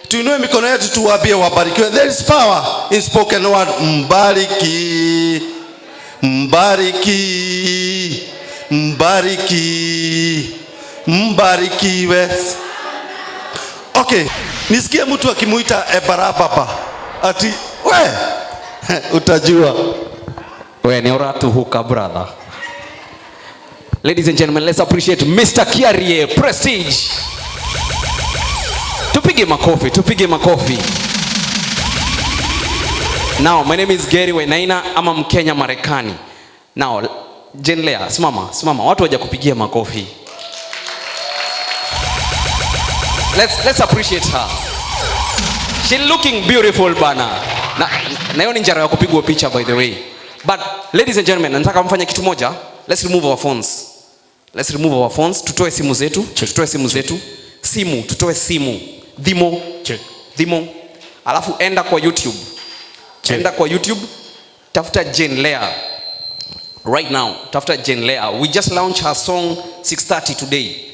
Tuinue mikono yetu tuwaambie wabarikiwe. There is power in spoken word. Mbariki, mbariki, mbariki, mbarikiwe. Okay, nisikie mtu akimuita Ebarababa ati we utajua. We ni uratuhuka brother. Ladies and gentlemen, let's appreciate Mr. Kiarie Prestige. Tupige makofi, tupige makofi. Now, my name is Gary Wainaina, ama Mkenya Marekani. Now, Jenlea, simama, simama. Watu waja kupigia makofi. Let's appreciate her. She looking beautiful bana. Na hiyo ni njara ya kupigwa picha by the way. But ladies and gentlemen, nataka mfanye kitu moja. Let's remove our phones. Let's remove our phones. Tutoe simu zetu. Tutoe simu zetu. Simu, tutoe simu. Dhimo. Check. Dhimo. Alafu enda kwa YouTube. Check. Enda kwa YouTube. Tafuta Jane Leah. Right now, tafuta Jane Leah. We just launched her song 6:30 today.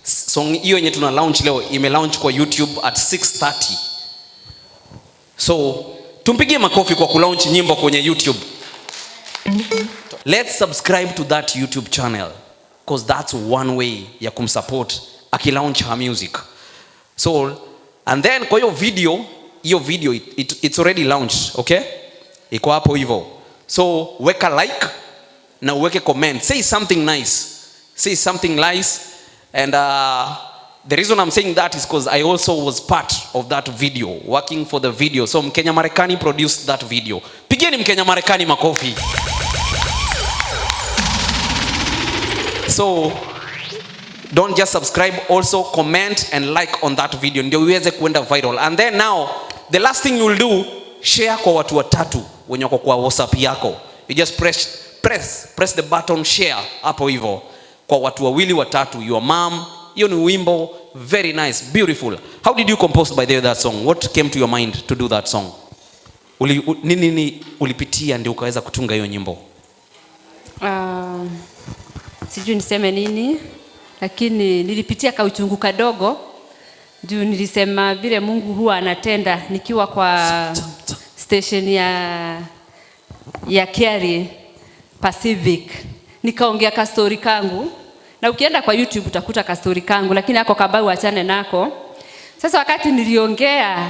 Song hiyo yenye tuna launch leo ime launch kwa YouTube at 6:30. So tumpigie makofi kwa kulaunch nyimbo kwenye YouTube. Let's subscribe to that YouTube channel because that's one way ya kumsupport akilaunch her music. So and then kwa hiyo video it's already launched, okay? Iko hapo hivyo. So weka like na uweke comment. Say something nice. Say something nice. And the reason I'm saying that is because I also was part of that video, working for the video. So Mkenya Marekani produced that video. Pigeni Mkenya Marekani makofi. So don't just subscribe, also comment and like on that video. Ndio uweze kuenda viral. And then now, the last thing you'll do, share kwa watu watatu wenye wako kwa WhatsApp yako. You just press the button share hapo hivyo kwa watu wawili watatu, your mom. Hiyo ni wimbo very nice, beautiful. How did you compose by the way that song? What came to your mind to do that song? Nini ulipitia ndio ukaweza kutunga hiyo nyimbo? Sijui niseme nini, lakini nilipitia kauchungu kadogo. Juu nilisema vile Mungu huwa anatenda nikiwa kwa station ya Kiari Pacific. Nikaongea ka story kangu. Na ukienda kwa YouTube utakuta ka story kangu, lakini hako kabau achane nako. Sasa wakati niliongea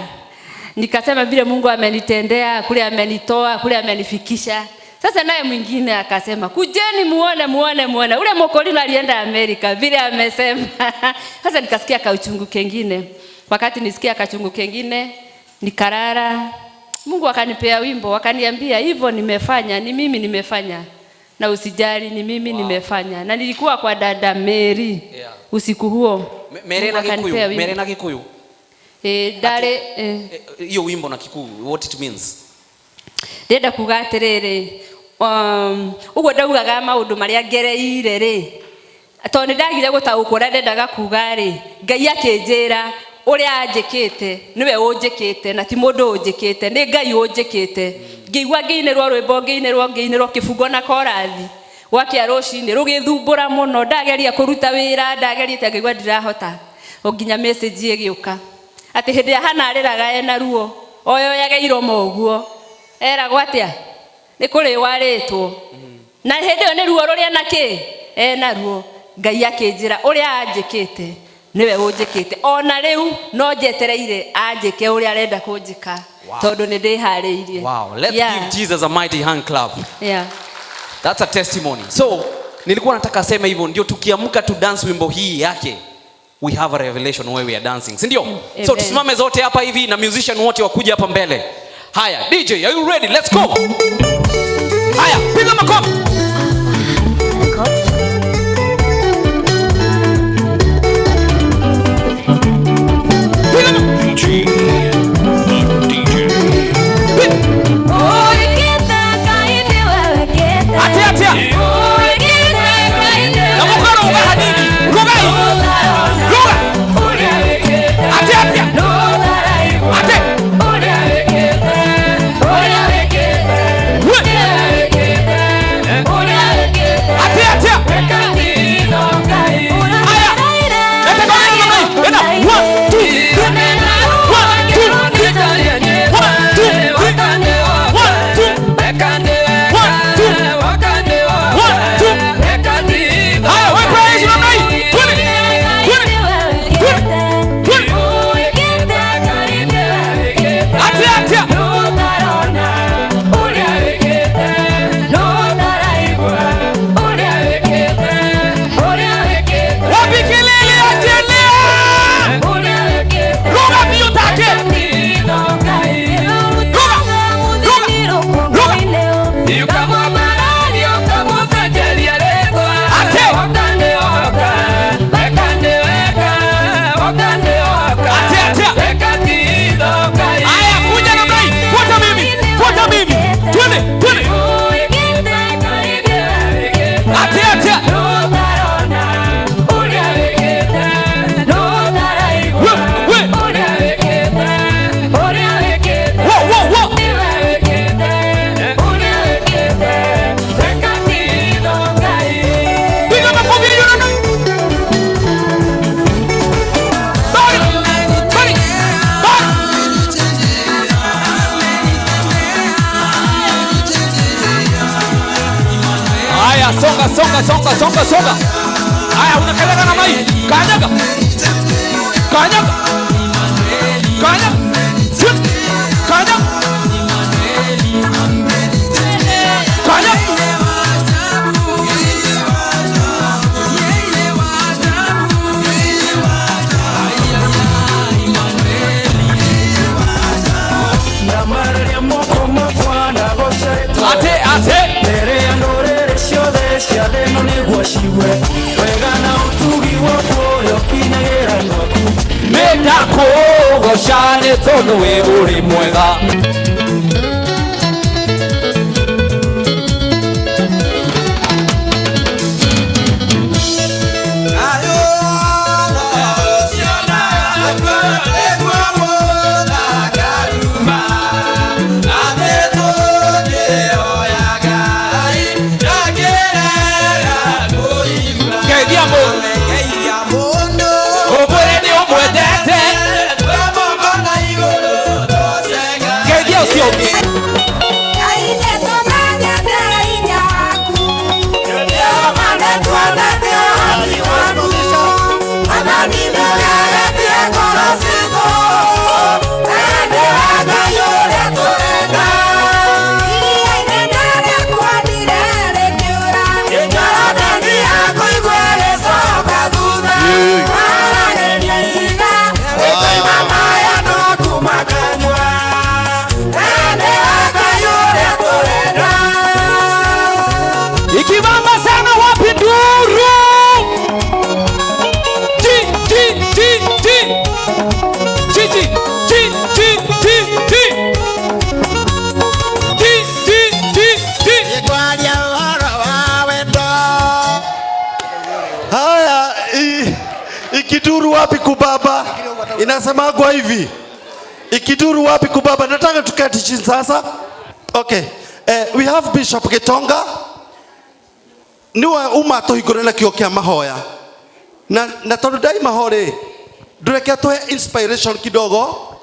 nikasema vile Mungu amenitendea, kule amenitoa, kule amenifikisha. Sasa naye mwingine akasema kujeni muone muone muone. Ule Mokolino alienda Amerika vile amesema. Sasa nikasikia kauchungu kengine. Wakati nisikia kachungu kengine nikarara. Mungu akanipea wimbo, akaniambia hivyo nimefanya, ni mimi nimefanya. Na usijali, ni mimi nimefanya. Na nilikuwa kwa dada Mary usiku huo. Mary na Kikuyu, Mary na Kikuyu. Dare hiyo wimbo na Kikuyu, what it means? Ndenda kuga atiriri, uguo ndaugaga maundu maria ngereire ri, tondu nindagire gutaukwo uria ndendaga kuga ri, Ngai akinjira uria anjikite niwe unjikite na ti mundu unjikite, ni Ngai unjikite. Ngĩigua ngĩinĩrwo rwĩmbo, ngĩinĩrwo ngĩinĩrwo kĩbungo na korathi gwakia rũcinĩ rũgĩthumbũra mũno. Ndageria kũruta wĩra, ndageriete ngĩigua ndirahota, o nginya message ĩgĩũka atĩ hĩndĩ ĩrĩa Hana arĩraga ena ruo oyoyage iromo ũguo, eragwo atĩa nĩ kũrĩwa arĩtwo, na hĩndĩ ĩyo nĩ ruo rũrĩa na kĩ ena ruo. Ngai akĩnjĩra ũrĩa anjĩkĩte niwe ũnjĩkĩte, ona rĩu no njetereire anjĩke ũrĩa arenda kũnjĩka. Wow. Tondu nĩ ndĩharĩirie. Wow, let's give Jesus a mighty hand clap. Yeah. That's a testimony. So, nilikuwa nataka sema hivyo ndio tukiamka tu dance wimbo hii yake, we have a revelation where we are dancing. Si ndio? So tusimame zote hapa hivi na musician wote wakuja hapa mbele. Haya, DJ, are you ready? Let's go. Haya, piga makofi. DJ. Haya, songa songa songa songa songa. Haya, unakanyaga na mai. Kanyaga. Kanyaga. Kanyaga. Kanyaga. Kanyaga. Ate ate Nĩndakũgoca nĩ tondũ wĩ ũrĩ mwega. Geithia mũndũ ũmwĩre nĩ ũmwendete. Geithia ũcio ũngĩ. Ikibamba sana wapi nduru? G G G G G G G G G G G G G G. Haya, ikiduru wapi kubaba? Inasemagwa hivi. Ikiduru wapi kubaba? Nataka tuketi chini sasa. Okay. We have Bishop Gitonga. Niwe uma tũhingũre na kĩo kĩa mahoya. Na tondũ ndaima ho rĩ, ndũreke tũhe inspiration kidogo.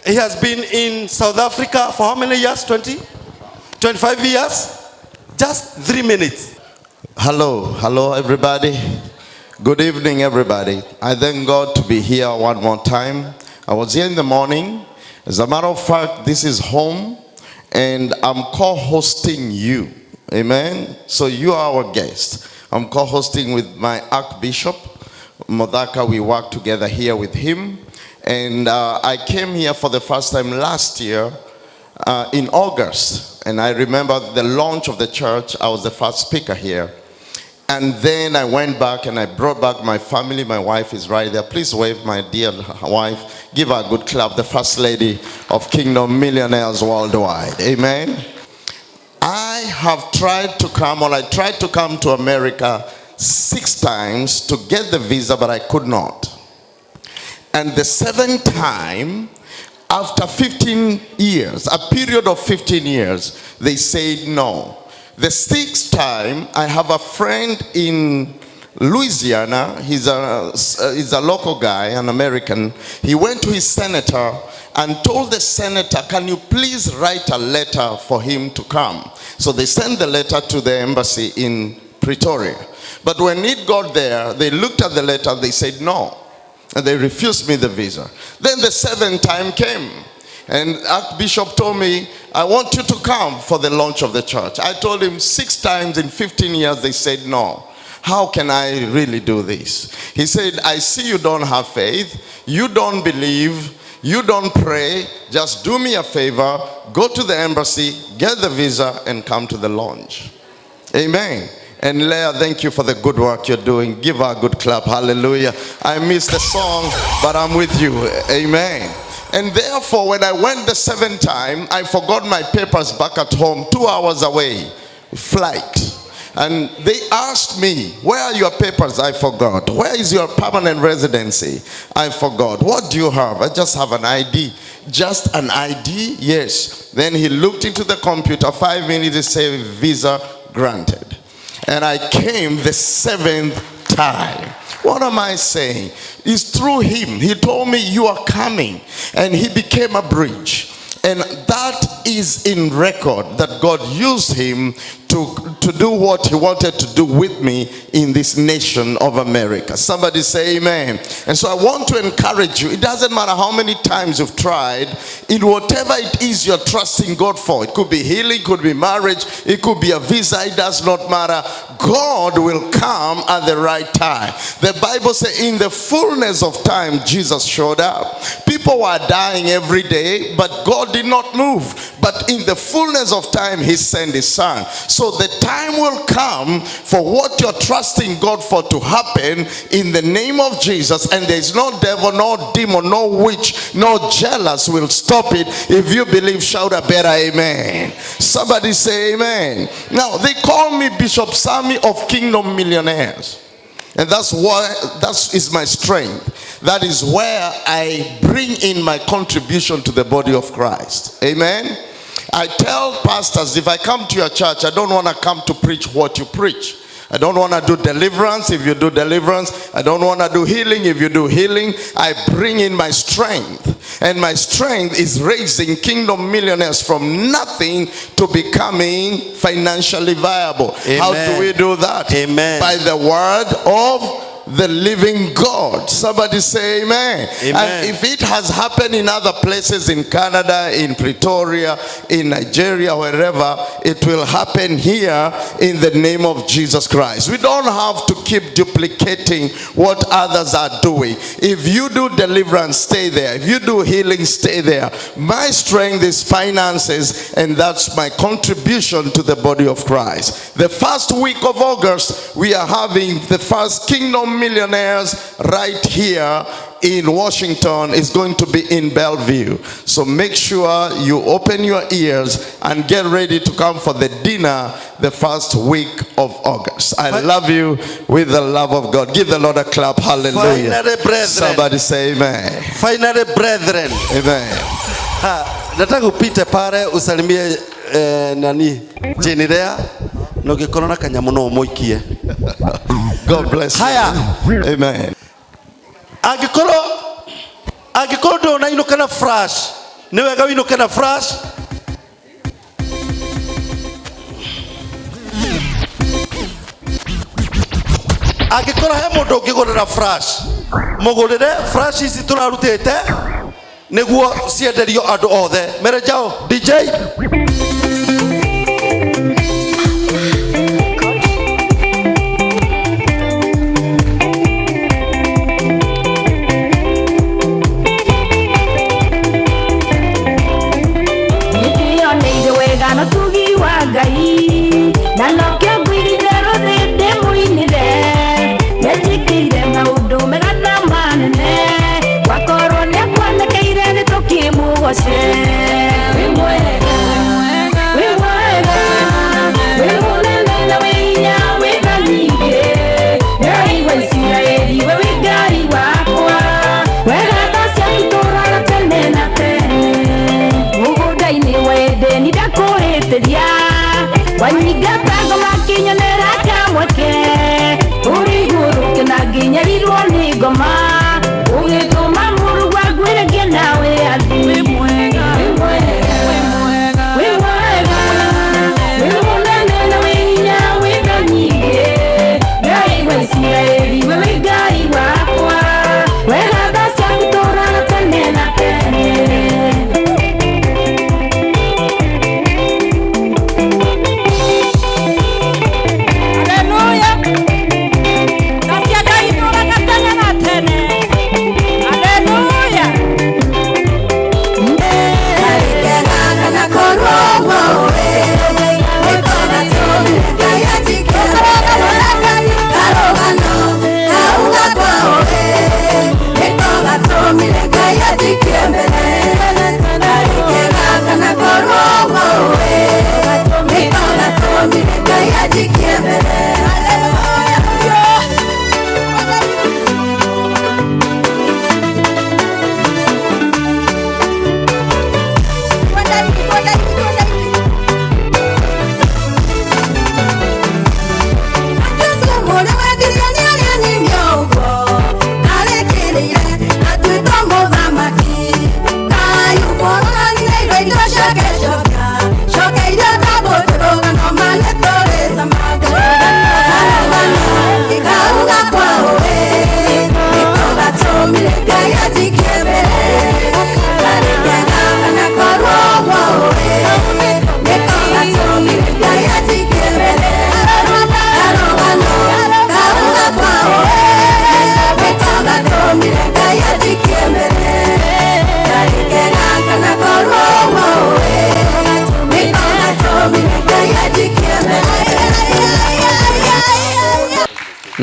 He has been in South Africa for how many years? 20? 25 years? Just 3 minutes. Hello, hello everybody. Good evening everybody. I thank God to be here one more time. I was here in the morning. As a matter of fact, this is home and I'm co-hosting you. Amen. So you are our guest. I'm co-hosting with my Archbishop, Modaka. We work together here with him. And I came here for the first time last year in August. And I remember the launch of the church. I was the first speaker here. And then I went back and I brought back my family. My wife is right there. Please wave, my dear wife. Give her a good clap. The First Lady of Kingdom Millionaires Worldwide. Amen. I have tried to come, or I tried to come to America 6 times to get the visa, but I could not. And the 7th time, after 15 years, a period of 15 years, they said no. The 6th time, I have a friend in Louisiana. He's a local guy, an American. He went to his senator and told the senator, can you please write a letter for him to come? So they sent the letter to the embassy in Pretoria. But when it got there, they looked at the letter, they said no. And they refused me the visa. Then the 7th time came. And Archbishop told me, I want you to come for the launch of the church. I told him 6 times in 15 years, they said no. How can I really do this? He said, I see you don't have faith. You don't believe. You don't pray. Just do me a favor. Go to the embassy, get the visa, and come to the launch. Amen. And Leah, thank you for the good work you're doing. Give her a good clap. Hallelujah. I missed the song, but I'm with you. Amen. And therefore, when I went the 7th time, I forgot my papers back at home, 2 hours away, flight. And they asked me, where are your papers? I forgot. Where is your permanent residency? I forgot. What do you have? I just have an ID. Just an ID? Yes. Then he looked into the computer. 5 minutes, he said, visa granted. And I came the 7th time. What am I saying? It's through him. He told me, you are coming. And he became a bridge. And that is in record that God used him to do what he wanted to do with me in this nation of America. Somebody say amen. And so I want to encourage you. It doesn't matter how many times you've tried, in whatever it is you're trusting God for. It could be healing, could be marriage, it could be a visa, it does not matter. God will come at the right time. The Bible says in the fullness of time, Jesus showed up. People were dying every day, but God did not move. But in the fullness of time, he sent his son. So the time will come for what you're trusting God for to happen in the name of Jesus. And there is no devil, no demon, no witch, no jealous will stop it. If you believe, shout a better amen. Somebody say amen. Now, they call me Bishop Sammy of Kingdom Millionaires. And that's why, that is my strength. That is where I bring in my contribution to the body of Christ. Amen. I tell pastors, if I come to your church, I don't want to come to preach what you preach. I don't want to do deliverance if you do deliverance. I don't want to do healing if you do healing. I bring in my strength. And my strength is raising kingdom millionaires from nothing to becoming financially viable. Amen. How do we do that? Amen. By the word of the living God. Somebody say amen. Amen. And if it has happened in other places, in Canada, in Pretoria, in Nigeria, wherever, it will happen here in the name of Jesus Christ. We don't have to keep duplicating what others are doing. If you do deliverance, stay there. If you do healing, stay there. My strength is finances, and that's my contribution to the body of Christ. The first week of August, we are having the first Kingdom Millionaires right here in Washington. Is going to be in Bellevue. So make sure you open your ears and get ready to come for the dinner the first week of August. I love you with the love of God. Give the Lord a clap. Hallelujah. Finally, brethren. Somebody say amen. Finally, brethren. Amen. Ha, nataka upite pale usalimie nani Jenilea na ukikorwo na kanyamu no umuikie. God bless you. Haya. Amen. Angĩkorwo ndũnainũka na flash, nĩ wega ũinũke na flash. Angĩkorwo he mũndũ ũngĩgũrĩra flash, mũgũrĩre flash ici tũrarutĩte nĩguo cienderio andũ othe. Mere njao, DJ. Hallelujah.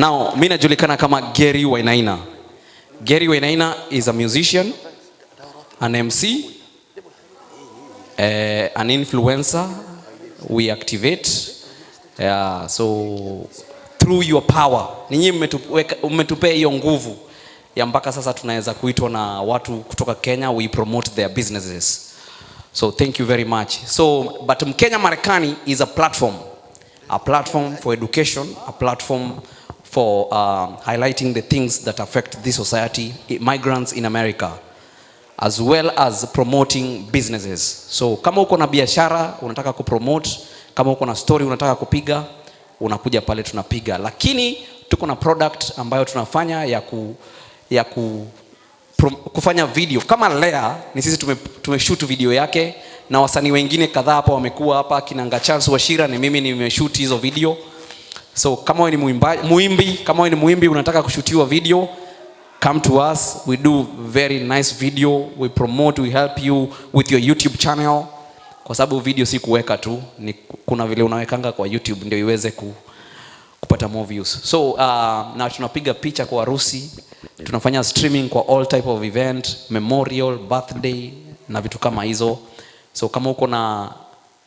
Now, mi najulikana kama Gary Wainaina. Gary Wainaina is a musician, an MC, an influencer. We activate. Yeah, so through your power, ninyi mmetupea hiyo nguvu ya mpaka sasa tunaweza kuitwa na watu kutoka Kenya, we promote their businesses. So thank you very much. So, but Mkenya Marekani is a platform for education, a platform for highlighting the things that affect this society, migrants in America, as well as promoting businesses. So kama uko na biashara unataka kupromote, kama uko na story unataka kupiga, unakuja pale tunapiga. Lakini tuko na product ambayo tunafanya ya kufanya video kama Lea, ni sisi tumeshoot video yake na wasanii wengine kadhaa hapa wamekuwa hapa, kinanga Charles Wachira, ni mimi nimeshoot hizo video. So kama wewe ni muimbi, kama wewe ni muimbi unataka kushootiwa video, come to us. We do very nice video, we promote, we help you with your YouTube channel, kwa sababu video si kuweka tu, ni kuna vile unawekanga kwa YouTube ndio iweze kupata more views. So na tunapiga picha kwa harusi, tunafanya streaming kwa all type of event, memorial, birthday na vitu kama hizo. So kama uko na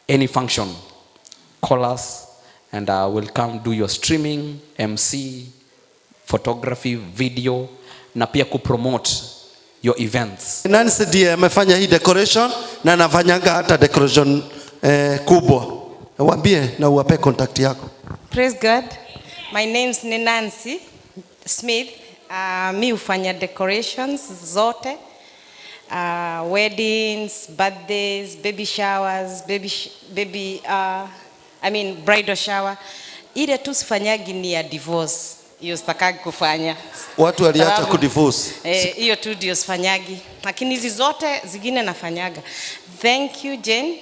any function, call us and we'll come do your streaming, MC, photography, video na pia kupromote your events. Nancy ndiye amefanya hii decoration na anafanyanga hata decoration kubwa. Waambie na uwape contact yako. Praise God. My name's ni Nancy Smith. Mi hufanya decorations zote. Weddings, birthdays, baby showers, baby, sh baby I mean bridal shower. Ile tu sifanyagi ni ya divorce. Hiyo sitakagi kufanya. Watu waliacha kudivorce. Eh, hiyo tu ndio sifanyagi. Lakini hizi zote zingine nafanyaga. Thank you, Jane,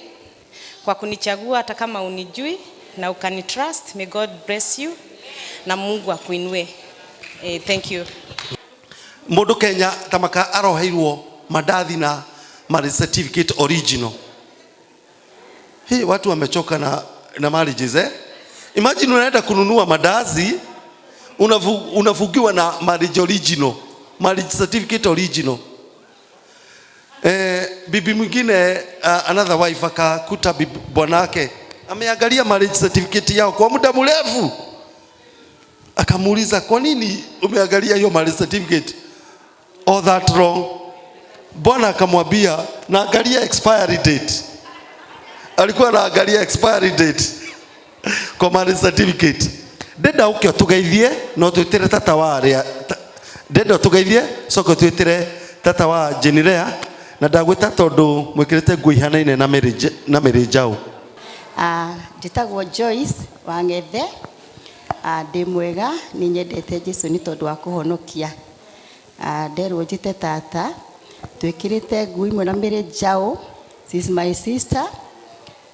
kwa kunichagua hata kama unijui na ukanitrust. May God bless you na Mungu akuinue. Eh, thank you. Mundu Kenya tamaka aroheirwo mandathi na marriage certificate original. Hii watu wamechoka na marriages, eh? Imagine unaenda kununua mandazi unafungiwa na marriage original, marriage certificate original. Bibi mwingine, another wife akakuta bwanake ameangalia marriage certificate yao kwa muda mrefu. Akamuuliza, "Kwa nini umeangalia hiyo marriage certificate all that long?" Bwana akamwambia, "Naangalia expiry date." Alikuwa anaangalia expiry date kwa marriage certificate. Ndenda uke ũtũgeithie na ũtwĩtĩre tata wa arĩa ndenda ũtũgeithie coka ũtwĩtĩre tata wa Jenirea na ndagwĩta tondũ mwĩkĩrĩte nguo ihanaine na Mary Njau. Ah, njĩtagwo Joyce Wang'ethe. Ah, ndĩ mwega, nĩ nyendete Jesu nĩ tondũ wa kũhonokia. Ah, nderwo njĩte tata, twĩkĩrĩte nguo imwe na Mary Njau, she is my sister.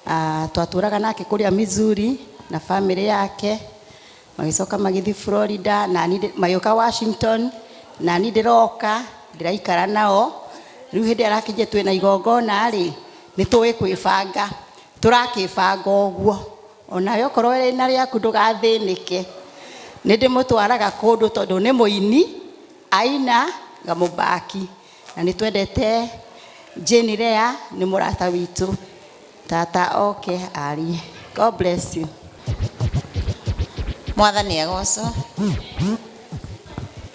Ah, twatũraga nake kũrĩa Missouri na family yake, magĩcoka magĩthiĩ Florida na niĩ magĩũka Washington na niĩ ndĩroka ndĩraikara nao. Rĩu hĩndĩ ĩrĩa arakinyia twĩna igongona rĩ, nĩ tũĩ kwĩbanga, tũrakĩbanga ũguo. Onawe okorwo wĩna rĩaku ndũgathĩnĩke, nĩ ndĩmũtwaraga kũndũ tondũ nĩ mũini aina ngamũbaki, na nĩ twendete Jane Lea, nĩ mũrata witũ. Tata oke arie. God bless you. Mwathani agocwo.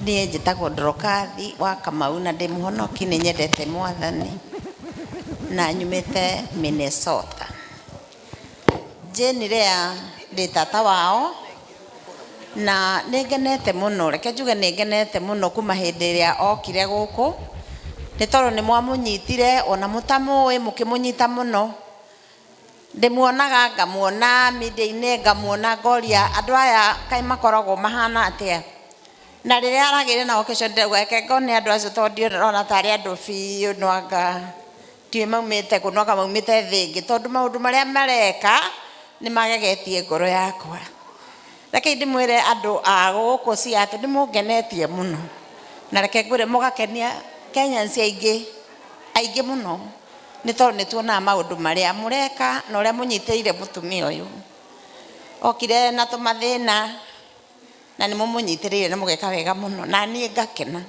Niĩ njĩtagwo Ndorokathi wa Kamau na ndĩ mũhonoki, nĩ nyendete Mwathani na nyumĩte Minnesota. Jane Lea ndĩ tata wao na nĩ ngenete mũno, reke njuge nĩ ngenete mũno kuma hĩndĩ ĩrĩa okire gũkũ, nĩ tondũ nĩ mwamũnyitire ona mũtamũĩ mũkĩmũnyita mũno. Ndĩmuonaga ngamuona media-inĩ, ngamuona ngoria andũ aya kaĩ makoragwo mahana atĩa. Na rĩrĩa aragĩire na occasion ndĩrauga reke ngone andũ acio tondũ ndĩrona tarĩ andũ biũ, no anga ndiũĩ maumĩte kũ, no anga maumĩte thĩ ĩngĩ, tondũ maũndũ marĩa mareka nĩ magegetie ngoro yakwa. Reke ndĩmwĩre andũ a gũkũ Seattle nĩ mũngenetie mũno, na reke ngwĩre mũgakenia Kenyans aingĩ aingĩ mũno, nĩ tondũ nĩ tuonaga maũndũ marĩa mũreka na ũrĩa mũnyitĩrĩire mũtumia ũyũ. Okire na tũmathĩna Na nĩ mũmũnyitĩrĩire na mũgeka wega mũno na niĩ ngakena.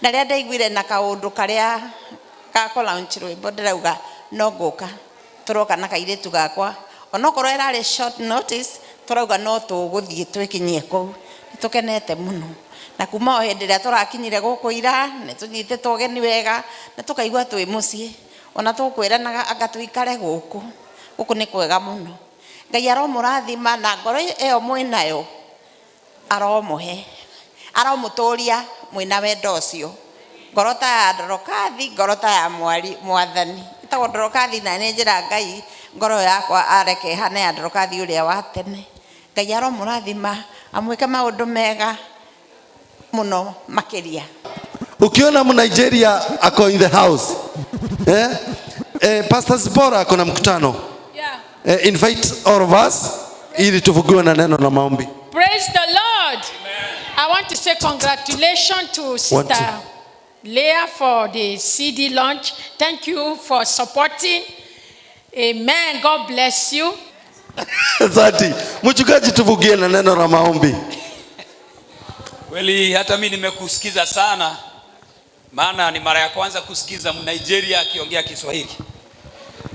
Na rĩrĩa ndaiguire na kaũndũ karĩa ga kũ launch rwĩmbo ndĩrauga no ngũka tũroka na kairĩtu gakwa onokorwo ĩrarĩ short notice tũrauga no tũgũthiĩ twĩkinyie kũu. Nĩ tũkenete mũno na kuma o hĩndĩ ĩrĩa tũrakinyire gũkũ ira nĩ tũnyitĩtwo ũgeni wega na tũkaigua twĩ mũciĩ ona tũkwĩranaga anga tũikare gũkũ. Gũkũ nĩ kwega mũno. Ngai aromũrathima na ngoro ĩyo mwĩnayo aromũhe aromũtũria mwĩna wendo ũcio ngoro ta ya Dorokathi ngoro ta ya mwari mwathani ĩtagwo Dorokathi na nĩ njĩra Ngai ngoro yakwa areke ĩhane ya Dorokathi ũrĩa wa tene. Ngai aromũrathima amwĩke maũndũ mega mũno makĩria. Ukiona Mnigeria ako in the house, eh? Pastor Zipporah ako na mkutano. Yeah. Invite all of us ili tufungue na neno na maombi. Praise the Lord. Amen. I want to say congratulations to Sister Leah for the CD launch. Thank you for supporting. Amen. God bless you. Asante. Mchungaji, tufungie na neno la maombi. Kweli hata mimi nimekusikiza sana, maana ni mara ya kwanza kusikiza Nigeria akiongea Kiswahili.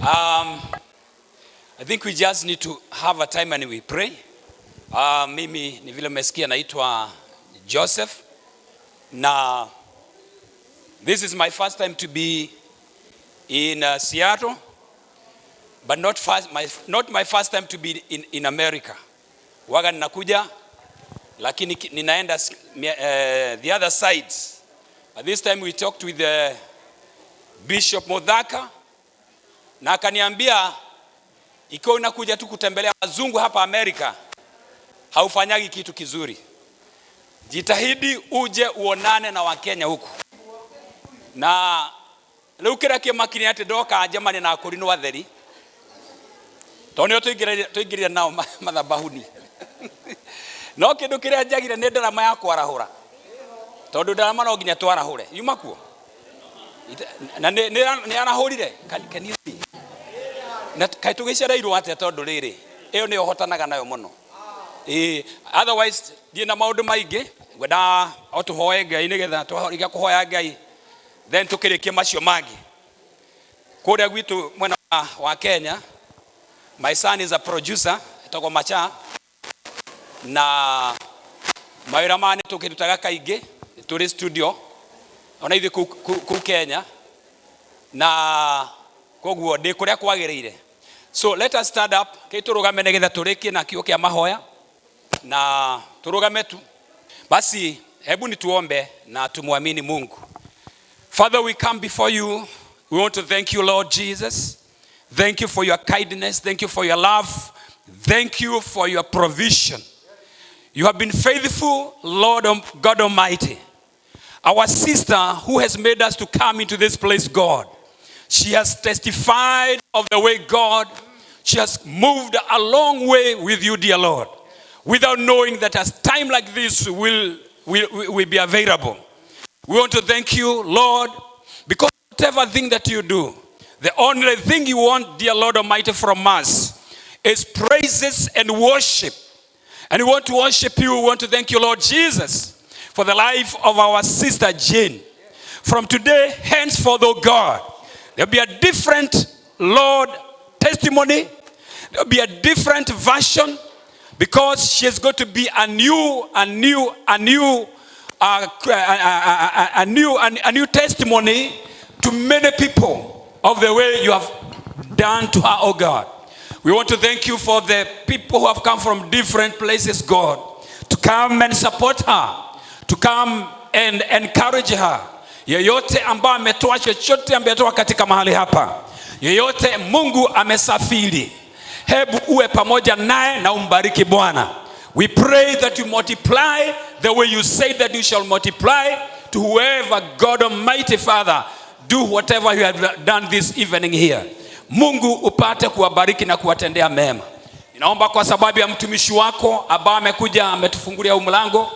I think we just need to have a time and we pray. Mimi ni vile mmesikia naitwa Joseph, na this is my first time to be in Seattle, but not my first time to be in America. Waga ninakuja lakini ninaenda the other sides. But this time we talked with the Bishop Modhaka na akaniambia ikiwa unakuja tu kutembelea wazungu hapa Amerika haufanyagi kitu kizuri. Jitahidi uje uonane na Wakenya huku. Na rĩu kĩrĩa kĩmakini atĩ ndoka njemanie na akũrinwo atheri tondũ nĩo tũingĩrire nao mathabahuni. No kĩndũ kĩrĩa njagire nĩ ndarama ya kwarahũra tondũ ndarama no nginya twarahũre yuma kuo na nĩ arahũrire. Can you see? Na kaĩ tũgĩcereirwo atĩa tondũ rĩrĩ ĩyo nĩyo hotanaga nayo mũno. Otherwise ndiĩ na maũndũ maingĩ, ngwenda o tũhoe Ngai nĩgetha twarĩkia kũhoya Ngai then tukirikie macio mangi. Kũrĩa gwitũ mwena wa Kenya, my son is a producer etagwo Macha, na mawĩra maya nĩ tũkĩrutaga kaingĩ tũrĩ studio ona ithuĩ kũu Kenya, na koguo ndĩ kũrĩa kwagĩrĩire. So let us stand up kĩ tũrũgame nĩgetha tũrĩkie na kiugo kĩa mahoya na tũrũgame tu. Basi hebu ni tuombe na tumwamini Mungu. Father, we come before you. We want to thank you, Lord Jesus. Thank you for your kindness. Thank you for your love. Thank you for your provision. You have been faithful, Lord God Almighty. Our sister who has made us to come into this place, God, she has testified of the way, God, she has moved a long way with you, dear Lord, without knowing that as time like this will be available. We want to thank you, Lord, because whatever thing that you do, the only thing you want, dear Lord Almighty, from us is praises and worship. And we want to worship you. We want to thank you, Lord Jesus, for the life of our sister Jane. From today, henceforth, oh God, there'll be a different, Lord, testimony. There'll be a different version, because she is going to be a new testimony to many people of the way you have done to her, oh God. We want to thank you for the people who have come from different places, God, to come and support her, to come and encourage her. Yeyote ambaye ametoa chochote ametoa katika mahali hapa, yeyote Mungu amesafiri, hebu uwe pamoja naye na umbariki Bwana. We pray that you multiply the way you say that you shall multiply to whoever, God Almighty Father, do whatever you have done this evening here. Mungu upate kuwabariki na kuwatendea mema. Ninaomba kwa sababu ya mtumishi wako ambaye amekuja ametufungulia huu mlango,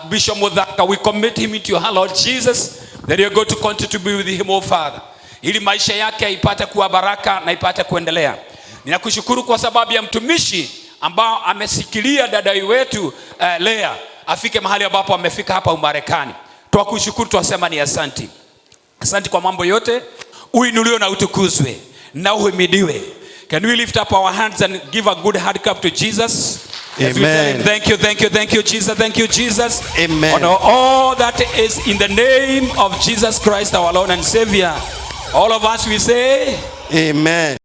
Bishop Muthaka, we commit him into your hand, Lord Jesus, that you are going to continue to be with him, oh Father, ili maisha yake ipate kuwa baraka na ipate kuendelea. Ninakushukuru kwa sababu ya mtumishi ambao amesikilia dada wetu Lea, afike mahali ambapo amefika hapa Umarekani. Twakushukuru, twasema ni asanti. Asante kwa mambo yote, uinuliwe na utukuzwe na uhimidiwe. Can we lift up our hands and give a good hand clap to Jesus? As we tell him, Amen. thank you, thank you, thank you, Jesus, thank you, Jesus. Amen. On all that is in the name of Jesus Christ, our Lord and Savior. All of us, we say, Amen.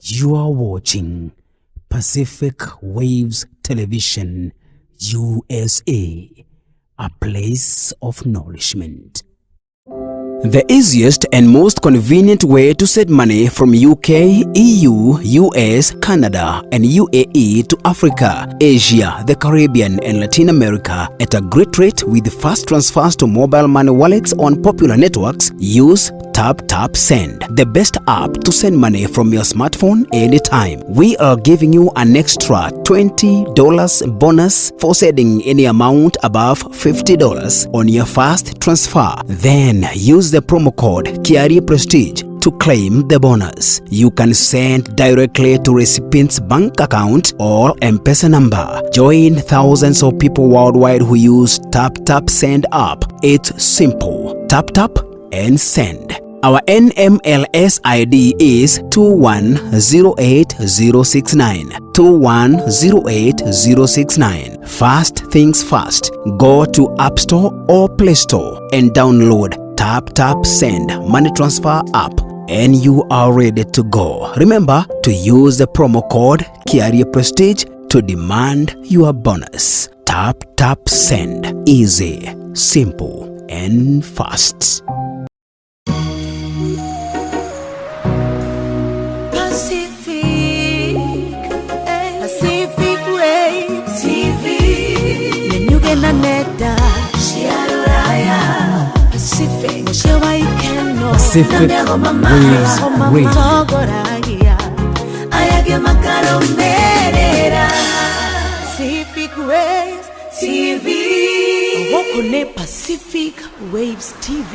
You are watching Pacific Waves Television USA, a place of nourishment. The easiest and most convenient way to send money from UK, EU, US, Canada, and UAE to Africa, Asia, the Caribbean, and Latin America at a great rate with fast transfers to mobile money wallets on popular networks. Use Tap Tap Send, the best app to send money from your smartphone anytime. We are giving you an extra $20 bonus for sending any amount above $50 on your first transfer. Then use the promo code Kiari Prestige to claim the bonus. You can send directly to recipient's bank account or M-Pesa number. Join thousands of people worldwide who use Tap Tap Send app. It's simple. Tap tap and send. Our NMLS ID is 2108069. 2108069. First things first, go to App Store or Play Store and download Tap Tap Send Money Transfer app and you are ready to go. Remember to use the promo code Kiaria Prestige to demand your bonus. Tap Tap Send. Easy, simple, and fast. Pacific, Pacific Waves TV. Nenyuge na nenda cia rũraya Pacific mũciĩ wa ikeno Pacific na mĩgoma Waves Radio. matongoragia aya angĩ makarũmĩrĩra Pacific Waves TV gũkũ nĩ Pacific Waves TV.